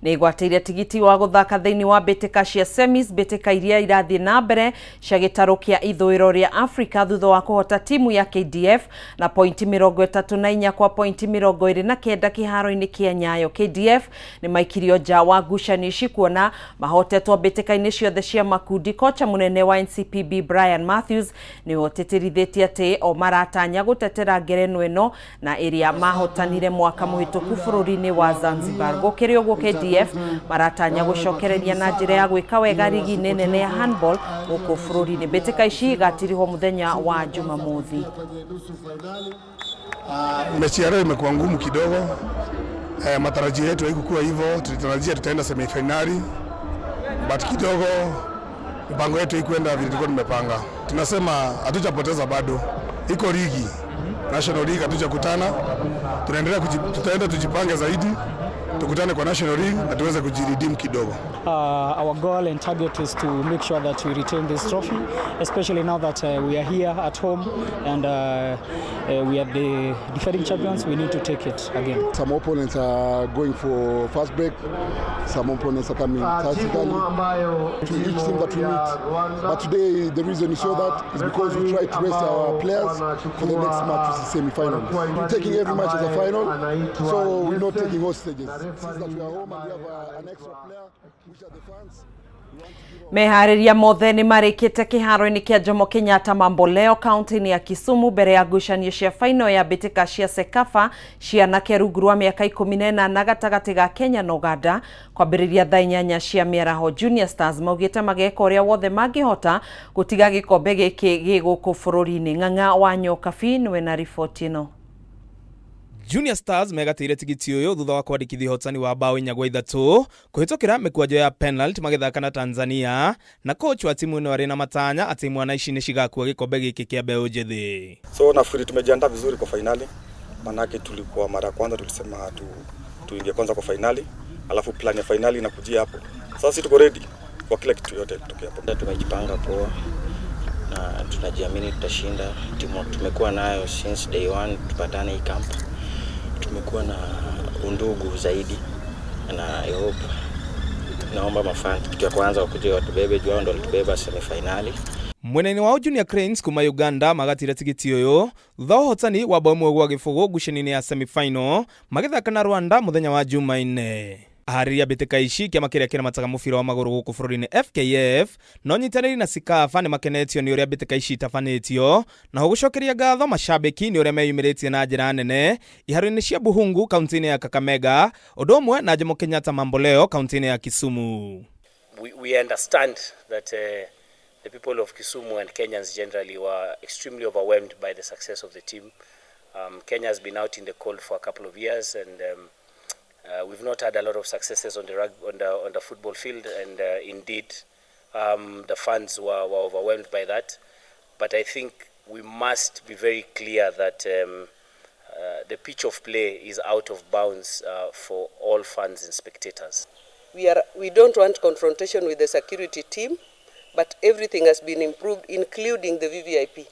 nĩ ĩgwatĩire tigiti wa gũthaka thĩinĩ wa mbĩtĩka cia semis, mbĩtĩka iria irathiĩ na mbere cia gĩtarũ kĩa ithũĩro rĩa Afrika thutha wa kũhota timu ya KDF na pointi 34 kwa pointi 29 kĩharo-inĩ kĩa Nyayo. KDF nĩ maikirio nja wa ngucanio ici kuona mahotetwo mbĩtĩka-inĩ ciothe cia makundi. Kocha mũnene wa NCPB Brian Matthews nĩwe ũtĩtĩrithĩtie atĩ o maratanya gũtetera ngerenwa ĩno na ĩrĩa mahotanire mwaka mũhĩtũku bũrũri-inĩ wa Zanzibar. Gũkĩrĩ ũguo, KDF maratanya gũcokereria na njĩra ya gwĩka wega rigi-inĩ nene ya handball gũkũ bũrũri-inĩ. Mbĩtĩka ici igatirihwo mũthenya wa Jumamothi. Mechi ya leo imekuwa ngumu kidogo. Matarajio yetu haikuwa hivyo, tulitarajia tutaenda semifinali, but kidogo Mipango yetu ikuenda vile tulikuwa tumepanga. Tunasema hatujapoteza bado, iko ligi National League hatujakutana, tunaendelea tutaenda tujipange zaidi, tukutane kwa National League na tuweze kujiredeem kidogo. Our goal and target is to make sure that we retain this trophy, especially now that we are here at home and we are the defending champions. We need to take it again. Some opponents are going for fast break, some opponents are coming tactically to each team that we meet. But today, the reason you saw that is because we try to rest our players for the next match, which is semi-finals. We're taking every match as a final, so we're not taking hostages. Since that we are home and we have an extra player, which are the fans. Meharĩria mothe nĩ marĩkĩte kĩharo-inĩ kĩa Jomo Kenyatta Mamboleo kaunti-inĩ ya Kisumu mbere ya ngucanio cia faino ya mbĩtĩka cia CECAFA cia anake rungu rwa mĩaka 18 gatagatĩ ga Kenya na Uganda kwambĩrĩria thaa 8 cia mĩaraho. Junior Stars maugĩte mageka ũrĩa wothe mangĩhota gũtiga gĩkombe gĩkĩ gĩ gũkũ bũrũri-inĩ. Ng'ang'a wa Nyokabi nĩwe na riboti ĩno. Junior Stars megatĩire tigiti ũyũ thutha wa kwandĩkithia ũhotani wa bao 4-3 kũhĩtũkĩra mĩkwanjo ya penalty magĩthaka na Tanzania, na coach wa timu ĩno arĩ na matanya atĩ mwana ici nĩ cigakua gĩkombe gĩkĩ kĩa mbeũ njĩthĩ. So nafikiri tumejiandaa vizuri kwa fainali, manake tulikuwa mara ya kwanza tulisema tuingie kwanza kwa fainali, alafu plan ya fainali inakujia hapo. Sasa sisi tuko ready kwa kila kitu yote kutokea hapo. Tumejipanga poa na tunajiamini tutashinda. Timu tumekuwa nayo since day one, tupatane hii camp, tumekuwa na undugu zaidi, na I hope, naomba mafan kitu ya kwanza wakuje watubebe juu hao ndo walitubeba semifinali. Mwena-inĩ wao Junior Cranes kuma Uganda magatire tigiti ũyũ thutha wa ũhotani wa bao 1-0 ngucanio-inĩ ya semifinal magĩthaka na Rwanda mũthenya wa Jumaine. Aharĩria mbĩtĩka ici kĩama kĩrĩa kĩramataga mũbira wa magũrũ gũkũ bũrũri-inĩ FKF no nyitanĩri na CECAFA nĩ makenetio nĩ ũrĩa mbĩtĩka ici itabanĩtio, naho gũcokeria ngatho macambĩki nĩ ũrĩa meyumĩrĩtie na njĩra nene iharo-inĩ cia Buhungu kaunti-inĩ ya Kakamega, ũndũ ũmwe na Jomo Kenyatta Mamboleo kaunti-inĩ ya Kisumu. We understand that the people of Kisumu and Kenyans generally were extremely overwhelmed by the success of the team. Kenya has been out in the cold for a couple of years, and we've not had a lot of successes on the rug, on the football field, and indeed, the fans were overwhelmed by that. But I think we must be very clear that the pitch of play is out of bounds for all fans and spectators. We don't want confrontation with the security team, but everything has been improved, including the VVIP.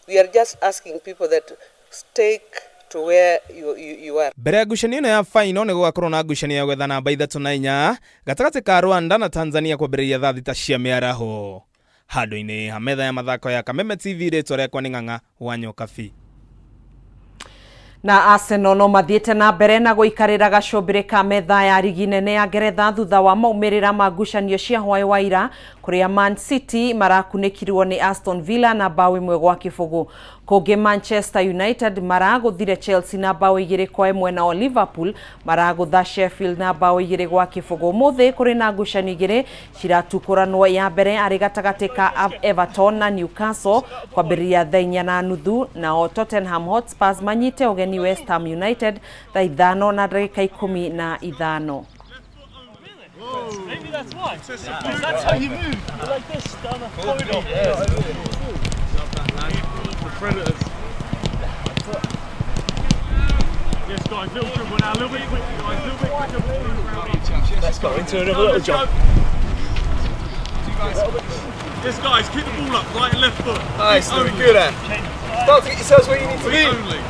We are just asking people that stick to where you are. Mbere ya ngucanio ĩno ya final nĩ gũgakorwo na ngucanio ya gwetha namba 3 na 4 gatagatĩ ka Rwanda na Tanzania kwambĩrĩria thaa 6 cia mĩaraho. Handũ-inĩ ha metha ya mathako ya Kameme TV, rĩtwa rĩakwa nĩ Ng'ang'a wa Nyokabi. Na Arsenal no mathiĩte na mbere na gũikarĩra gacũmbĩrĩ ka metha ya rigi nene ya Ngeretha thutha wa maumĩrĩra ma ngucanio cia hwaĩ wa ira kũrĩa Man City marakunĩkirwo nĩ Aston Villa na bao 1-0. Kũngĩ Manchester United maragũthire Chelsea na bao 2-1, nao Liverpool maragũtha Sheffield na bao 2-0. Ũmũthĩ kũrĩ na ngucanio igĩrĩ ciratukũranwo, ya mbere arĩ gatagatĩ ka Everton na Newcastle kwambĩrĩria thaa 4:30, nao Tottenham Hotspurs manyite ũgeni West Ham United thaa 5:15. Maybe that's why. That's how you move. You're like this down the corridor. The Predators. Yes, guys, little dribble now, a little bit quicker, guys, a little bit quicker. Let's go into another little jump. Yes, guys, keep the ball up, right and left foot. Nice, doing good, eh? Start to get yourselves where you need to be. Only.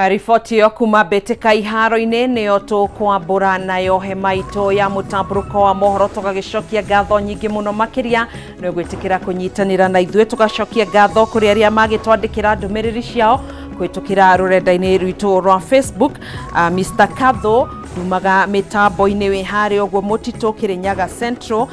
Riboti ĩyo kuma mbĩtĩka iharo-inĩ nĩyo tũkwambũra nayo hema itũ ya mũtambũrũko wa mohoro, tũgagĩcokia ngatho nyingĩ mũno makĩria nĩ gwĩtĩkĩra kũnyitanĩra na ithuĩ, tũgacokia ngatho kũrĩ arĩa magĩtwandĩkĩra ndũmĩrĩri ciao kũhĩtũkĩra rũrenda-inĩ rwitũ rwa Facebook. Mr Katho ndumaga mĩtambo-inĩ wĩ harĩa ũguo mũtitũ Kĩrĩnyaga Central,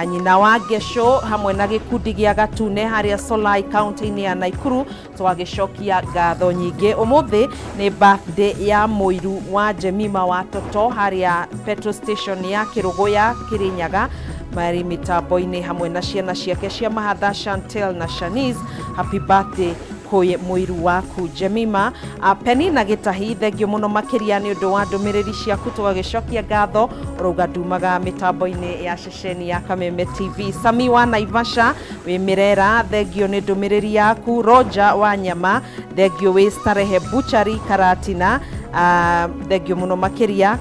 nyina wa Ngesho hamwe na gĩkundi gĩa Gatune harĩa Solai kaunti-inĩ ya Naikuru, twagĩcokia ngatho nyingĩ. Ũmũthĩ nĩ birthday ya mũiru wa Jemima wa Toto harĩa petrol station ya Kĩrũgũ ya Kĩrĩnyaga, marĩ mĩtambo-inĩ hamwe na ciana ciake cia mahatha Chantel na Shanice. Happy birthday Kwĩ mũiru waku Jemima Penina Gĩtahi, thengio mũno makĩria nĩ ũndũ wa ndũmĩrĩri ciaku, tũgagĩcokia ngatho. Ũrauga ndumaga mĩtambo-inĩ ya ceceni ya Kameme TV. Sami wa Naivasha wĩ Mĩrera, thengio nĩ ndũmĩrĩri yaku. Roger wa Nyama, thengio wĩ Starehe Butchery Karatina, thengio mũno makĩria.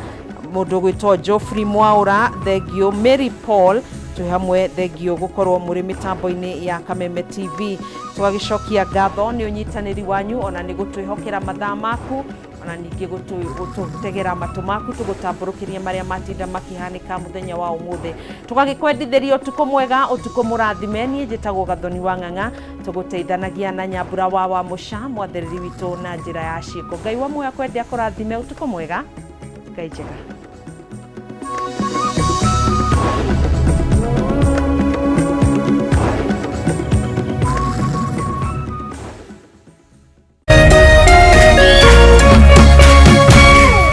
Mũndũ ũgwĩtwo Geoffrey Mwaũra, thengio. Mary Paul, twĩ hamwe, thengio gũkorwo mũrĩ mĩtambo-inĩ ya Kameme TV. Tũgagĩcokia ngatho nĩ ũnyitanĩri wanyu, ona nĩ gũtwĩhokera mathaa maku, ona ningĩ gũtũtegera matũ maku tũgũtambũrũkĩria marĩa matinda makĩhanĩka mũthenya wa ũmũthĩ. Tũgagĩkwendithĩria ũtukũ mwega, ũtukũ mũrathime. Niĩ njĩtagwo Gathoni wa Ng'ang'a, tũgũteithanagia na Nyambura wa Mũca, mwathereri witũ na njĩra ya ciĩko. Ngai wa muoyo akwende akũrathime. Ũtukũ mwega, Ngai njega.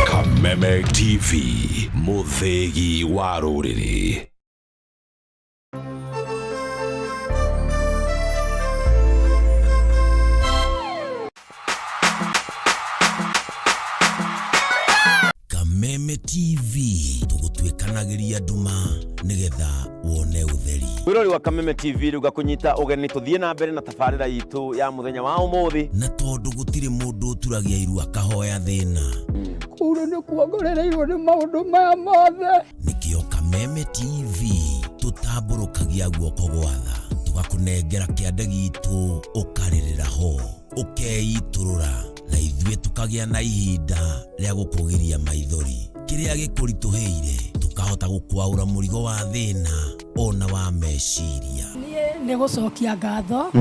Kameme TV, mũthĩgi wa rũrĩrĩ. Kameme TV, tũgũtuĩkanagĩria nduma nĩgetha wone ũtheri. Mwĩrori wa Kameme TV, rĩu ngakũnyita ũgeni tũthiĩ na mbere na tabarĩra itũ ya mũthenya wa ũmũthĩ. Na tondũ gũtirĩ mũndũ ũturagia iru akahoya thĩna, Kũu nĩ kuongorereirwo nĩ maũndũ maya mothe. Nĩkĩo Kameme TV tũtambũrũkagia guoko gwatha, tũgakũnengera kĩande gitũ, ũkarĩrĩra ho, ũkeitũrũra, na ithuĩ tũkagĩa na ihinda rĩa gũkũgiria maithori. Kĩrĩa gĩkũritũhĩire tũkahota gũkwaũra mũrigo wa thĩna ona wa meciria. Niĩ nĩ gũcokia ngatho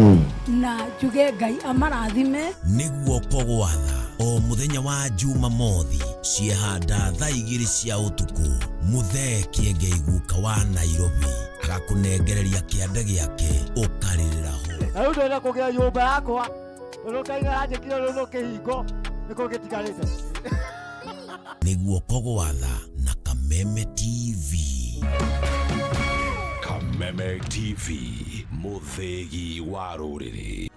na njuge Ngai amarathime. Nĩ guoko gwatha o mũthenya wa Jumamothi ciehanda thaa 2 cia ũtukũ, Mũthee Kĩengei guka wa Nairobi agakũnengereria kĩande gĩake, ũkarĩrĩra ho. Na rĩu ndĩrenda kũgĩa nyũmba yakwa, tondũ Ngai aranjĩkire rũrũ kĩhingo nĩkĩo gĩtigarĩte. Nĩ guoko gwatha na Kameme TV. Kameme TV, mũthĩgi wa rũrĩrĩ.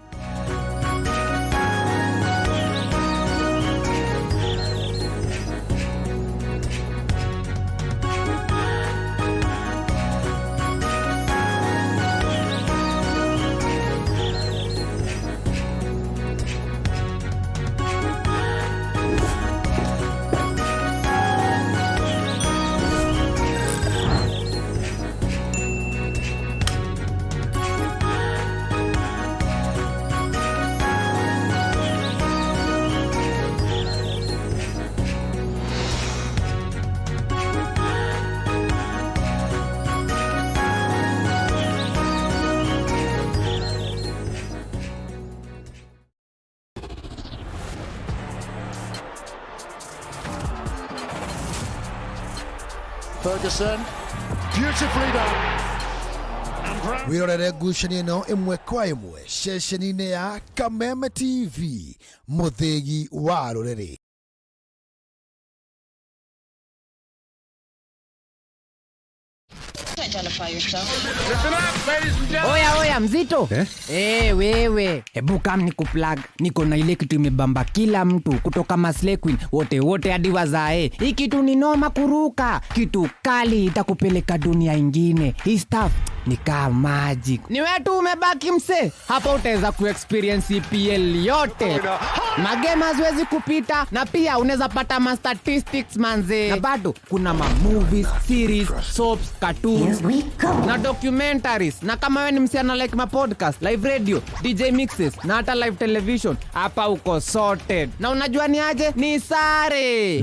Ferguson, beautifully done. Wĩrorere ngucanio ĩno ĩmwe kwa ĩmwe ceceni-inĩ ya Kameme TV, mũthĩgi wa rũrĩrĩ. Identify yourself. Oya oya, mzito eh? Hey, wewe hebu kam ni kuplug, niko na ile kitu imebamba kila mtu kutoka Maslay Queen wote wote hadi wazae. Hii kitu ni noma kuruka, kitu kali itakupeleka dunia ingine. Hii stuff ni kama magic. Ni wewe tu umebaki mse, hapa utaweza kuexperience EPL yote, magame haziwezi kupita, na pia unaweza pata ma statistics manze, na bado kuna ma movies, series, soaps, cartoons na documentaries. Na kama wewe ni msichana like ma podcast, live radio, DJ mixes na hata live television, hapa uko sorted. Na unajua ni aje? Ni sare.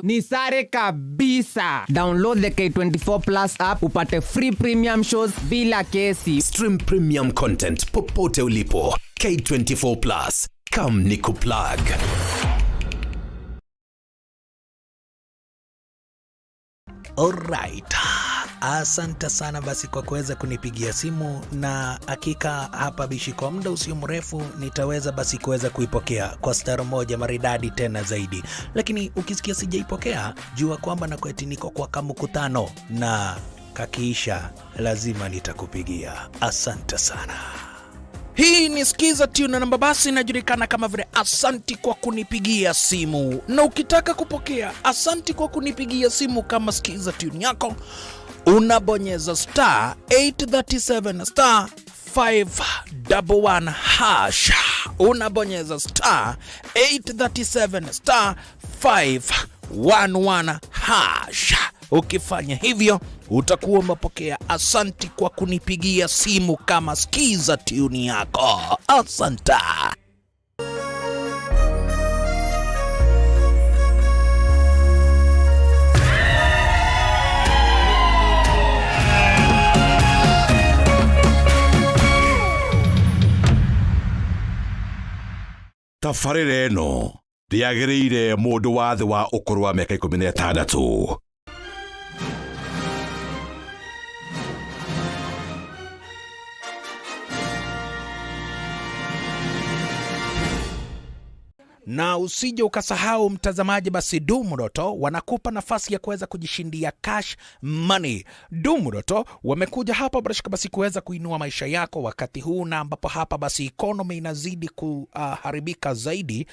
Ni sare kabisa. Download the K24 Plus app upate free premium shows bila kesi. Stream premium content popote ulipo. K24 Plus. Come nikuplug. Alright. Asante sana basi kwa kuweza kunipigia simu, na hakika hapa bishi kwa muda usio mrefu nitaweza basi kuweza kuipokea kwa star moja maridadi tena zaidi. Lakini ukisikia sijaipokea, jua kwamba na kweti niko kwa kamkutano, na kakiisha lazima nitakupigia. Asante sana. Hii ni Skiza Tune namba basi inajulikana kama vile asanti kwa kunipigia simu, na ukitaka kupokea asanti kwa kunipigia simu kama Skiza Tune yako unabonyeza star 837 star 511 hash, unabonyeza star 837 star 511 hash. Ukifanya hivyo utakuwa umepokea asanti kwa kunipigia simu kama Skiza Tune yako. Asanta. Tabarĩra ĩno ndĩagĩrĩire mũndũ wa thĩ wa ũkũrũ wa mĩaka 16. Na usije ukasahau mtazamaji, basi Dumroto wanakupa nafasi ya kuweza kujishindia cash money. Dumroto wamekuja hapa bila basi kuweza kuinua maisha yako wakati huu na ambapo hapa basi economy inazidi kuharibika zaidi.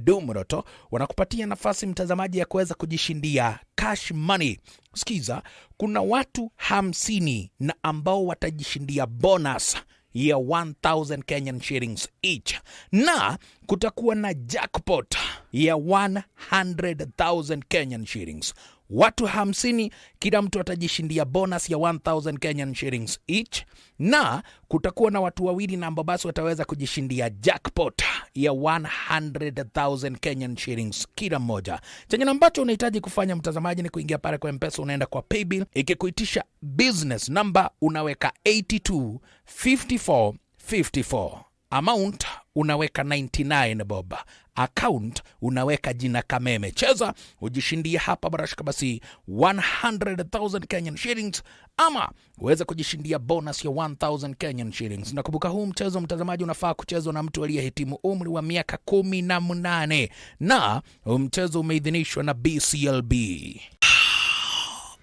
Dumroto wanakupatia nafasi mtazamaji ya kuweza kujishindia cash money. Sikiza, kuna watu 50 na ambao watajishindia bonus ya 1000 Kenyan shillings each, na kutakuwa na jackpot ya 100,000 Kenyan shillings. Watu 50, kila mtu atajishindia bonus ya 1000 Kenyan shillings each, na kutakuwa na watu wawili na ambao basi wataweza kujishindia jackpot ya 100,000 Kenyan shillings kila mmoja. Chenye ambacho unahitaji kufanya mtazamaji ni kuingia pale kwa M-Pesa, unaenda kwa paybill, ikikuitisha business number unaweka 82 54 54, amount unaweka 99 bob, account unaweka jina Kameme. Cheza ujishindie hapa barashika basi 100,000 Kenyan shillings, ama uweze kujishindia bonus ya 1000 Kenyan shillings. Nakumbuka huu mchezo mtazamaji unafaa kuchezwa na mtu aliyehitimu umri wa miaka 18, na mchezo umeidhinishwa na BCLB.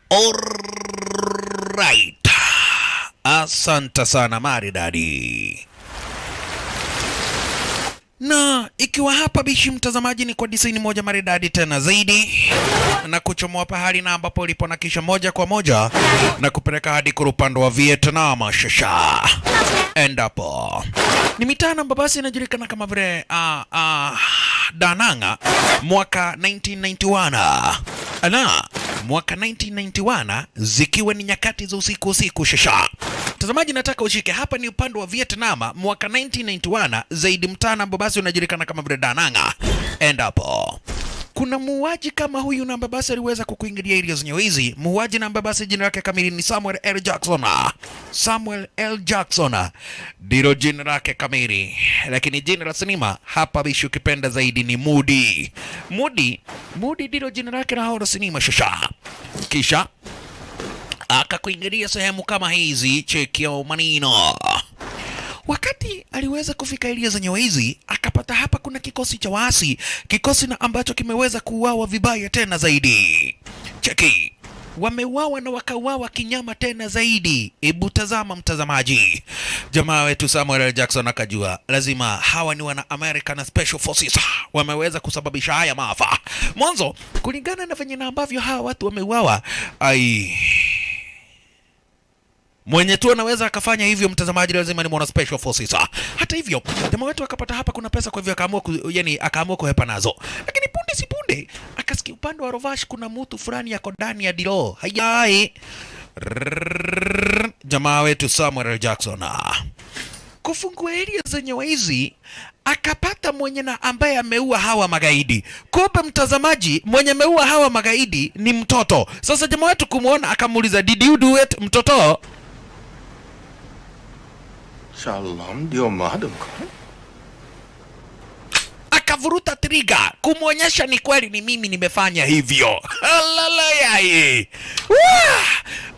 Alright. Asante sana maridadi. Na ikiwa hapa bishi mtazamaji ni kwa design moja maridadi tena zaidi, na kuchomoa pahali na ambapo ulipo na kisha moja kwa moja na kupeleka hadi kwa upande wa Vietnam. Shasha endapo ni mitaa namba basi inajulikana kama vile Dananga mwaka 1991 na mwaka 1991 zikiwa ni nyakati za usiku usiku. Shasha mtazamaji, nataka ushike hapa ni upande wa Vietnam mwaka 1991 zaidi mtaa ambao basi unajulikana kama vile Dananga. Endapo kuna muuaji kama huyu na ambaye basi aliweza kukuingilia area zenyewe hizi. Muuaji na ambaye basi jina lake kamili ni Samuel L. Jackson. Samuel L. Jackson ndilo jina lake kamili, lakini jina la sinema hapa bishi ukipenda zaidi ni Moody. Moody, Moody ndilo jina lake la horror sinema. Shasha kisha akakuingilia sehemu kama hizi, chekio manino. Wakati aliweza kufika area zenyewe hizi, akapata hapa kuna kikosi cha waasi, kikosi na ambacho kimeweza kuuawa vibaya tena zaidi. Cheki, wameuawa na wakauawa kinyama tena zaidi. Ebu tazama mtazamaji, jamaa wetu Samuel L. Jackson akajua lazima hawa ni wana American Special Forces wameweza kusababisha haya maafa. Mwanzo kulingana na venye na ambavyo hawa watu wameuawa, ai mwenye tu anaweza akafanya hivyo mtazamaji, lazima ni mwana Special Forces. Hata hivyo jamaa wetu akapata hapa kuna pesa, kwa hivyo akaamua yani akaamua kuhepa nazo, lakini punde si punde akasikia upande wa Rovash kuna mtu fulani yako ndani ya dilo. Hayai, jamaa wetu Samuel L. Jackson kufungua area zenye waizi akapata mwenye na ambaye ameua hawa magaidi. Kumbe mtazamaji, mwenye ameua hawa magaidi ni mtoto. Sasa jamaa wetu kumuona akamuuliza, did you do it mtoto? Shalom, dear madam. Akavuruta trigger kumwonyesha ni kweli ni mimi nimefanya hivyo. Alalayai.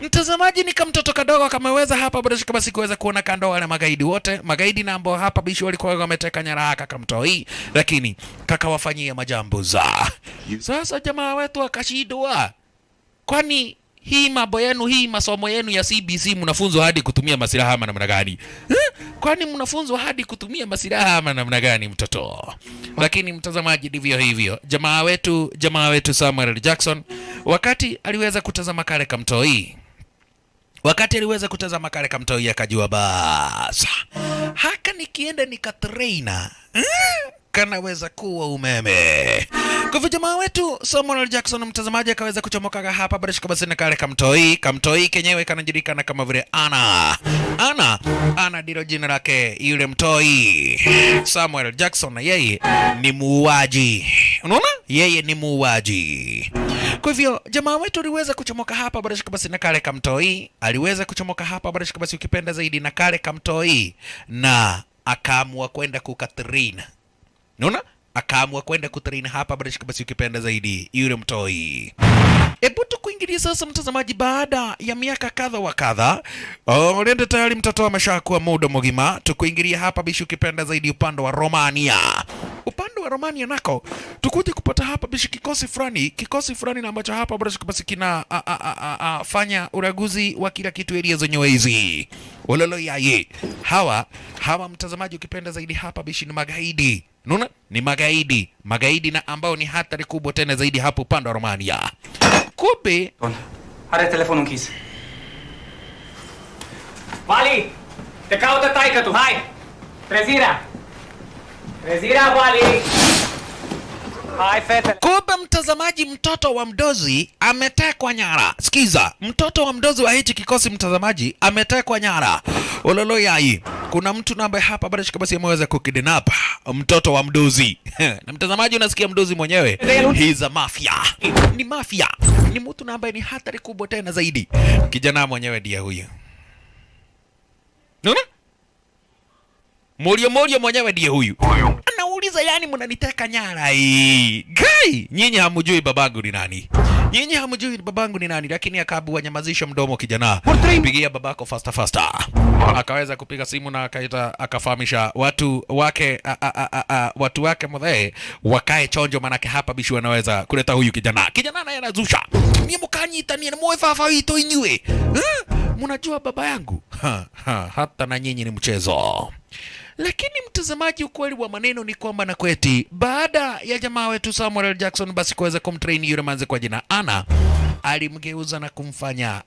Mtazamaji, ni kamtoto kadogo kameweza hapa bila shaka basi kuweza kuona kando wale magaidi wote, magaidi na ambao hapa bishi walikuwa wameteka nyara haka kamtoi, lakini kakawafanyia majambo za. Sasa jamaa wetu akashindwa. Kwani hii mambo yenu, hii masomo yenu ya CBC mnafunzwa hadi kutumia masilaha ama namna gani? Kwani mnafunzwa hadi kutumia masilaha ama namna gani mtoto? Lakini mtazamaji, ndivyo hivyo. Jamaa wetu Samuel L. Jackson wakati aliweza kutazama kale kamtoi, wakati aliweza kutazama kale kamtoi akajua basa haka nikienda nikatraina kanaweza kuwa umeme. Kwa hivyo jamaa wetu Samuel L. Jackson, mtazamaji, akaweza kuchomoka hapa barishika basi na kale kamtoi. Kamtoi kenyewe kanajulikana kama vile Ana. Ana, Ana ndilo jina lake yule mtoi. Samuel L. Jackson na yeye ni muuaji. Unaona? Yeye ni muuaji. Kwa hivyo jamaa wetu aliweza kuchomoka hapa barishika basi na kale kamtoi, aliweza kuchomoka hapa barishika basi ukipenda zaidi na kale kamtoi, na akaamua kwenda kukatrina. Unaona? Akaamua kwenda kutrain hapa barishika basi ukipenda zaidi yule mtoi. Hebu tukuingilie sasa mtazamaji, baada ya miaka kadha wa kadha, already tayari mtoto ameshakuwa muda mugima. Tukuingilia hapa bishi ukipenda zaidi upande wa Romania. Upande wa Romania nako tukuje kupata hapa bishi kikosi fulani na ambacho hapa basi kina a, a, a, a, a, fanya uraguzi wa kila kitu area zenyewe hizi. Ololo yaye. Hawa mtazamaji, ukipenda zaidi hapa bishi ni magaidi. Unaona? Ni magaidi, magaidi na ambao ni hatari kubwa tena zaidi hapo upande wa Romania. Kumbe Här är telefonen Kis. Vali! Te caută taică tu, hai! Trezirea! Trezirea, Vali! Hai, fetele! Kumbe mtazamaji, mtoto wa mdozi ametekwa nyara. Sikiza, mtoto wa mdozi wa hichi kikosi mtazamaji ametekwa nyara. Ololo yai, kuna mtu na ambaye hapa bado basi ameweza kukidnap mtoto wa mdozi na mtazamaji, unasikia mdozi mwenyewe, he's a mafia, ni mafia, ni mtu na ambaye ni hatari kubwa tena zaidi. Kijana mwenyewe ndiye huyu, unaona? Morio Morio mwenyewe ndiye huyu. Anauliza, yani mnaniteka nyara hii. Gai, nyinyi hamjui babangu ni nani. Nyinyi hamjui babangu ni nani, lakini akabu wanyamazisha mdomo kijana. Pigia babako faster faster. Akaweza kupiga simu na akaita akafahamisha watu wake a, a, a, a, a, watu wake mudhee wakae chonjo, manake hapa bishi wanaweza kuleta huyu kijana. Kijana naye anazusha. Ni mkanyita ni mwe baba witu inywe. Eh? Mnajua baba yangu? Ha, ha, hata na nyinyi ni mchezo. Lakini mtazamaji, ukweli wa maneno ni kwamba na kweti, baada ya jamaa wetu Samuel L. Jackson basi kuweza kumtrain yule manze kwa jina Anna, alimgeuza na kumfanya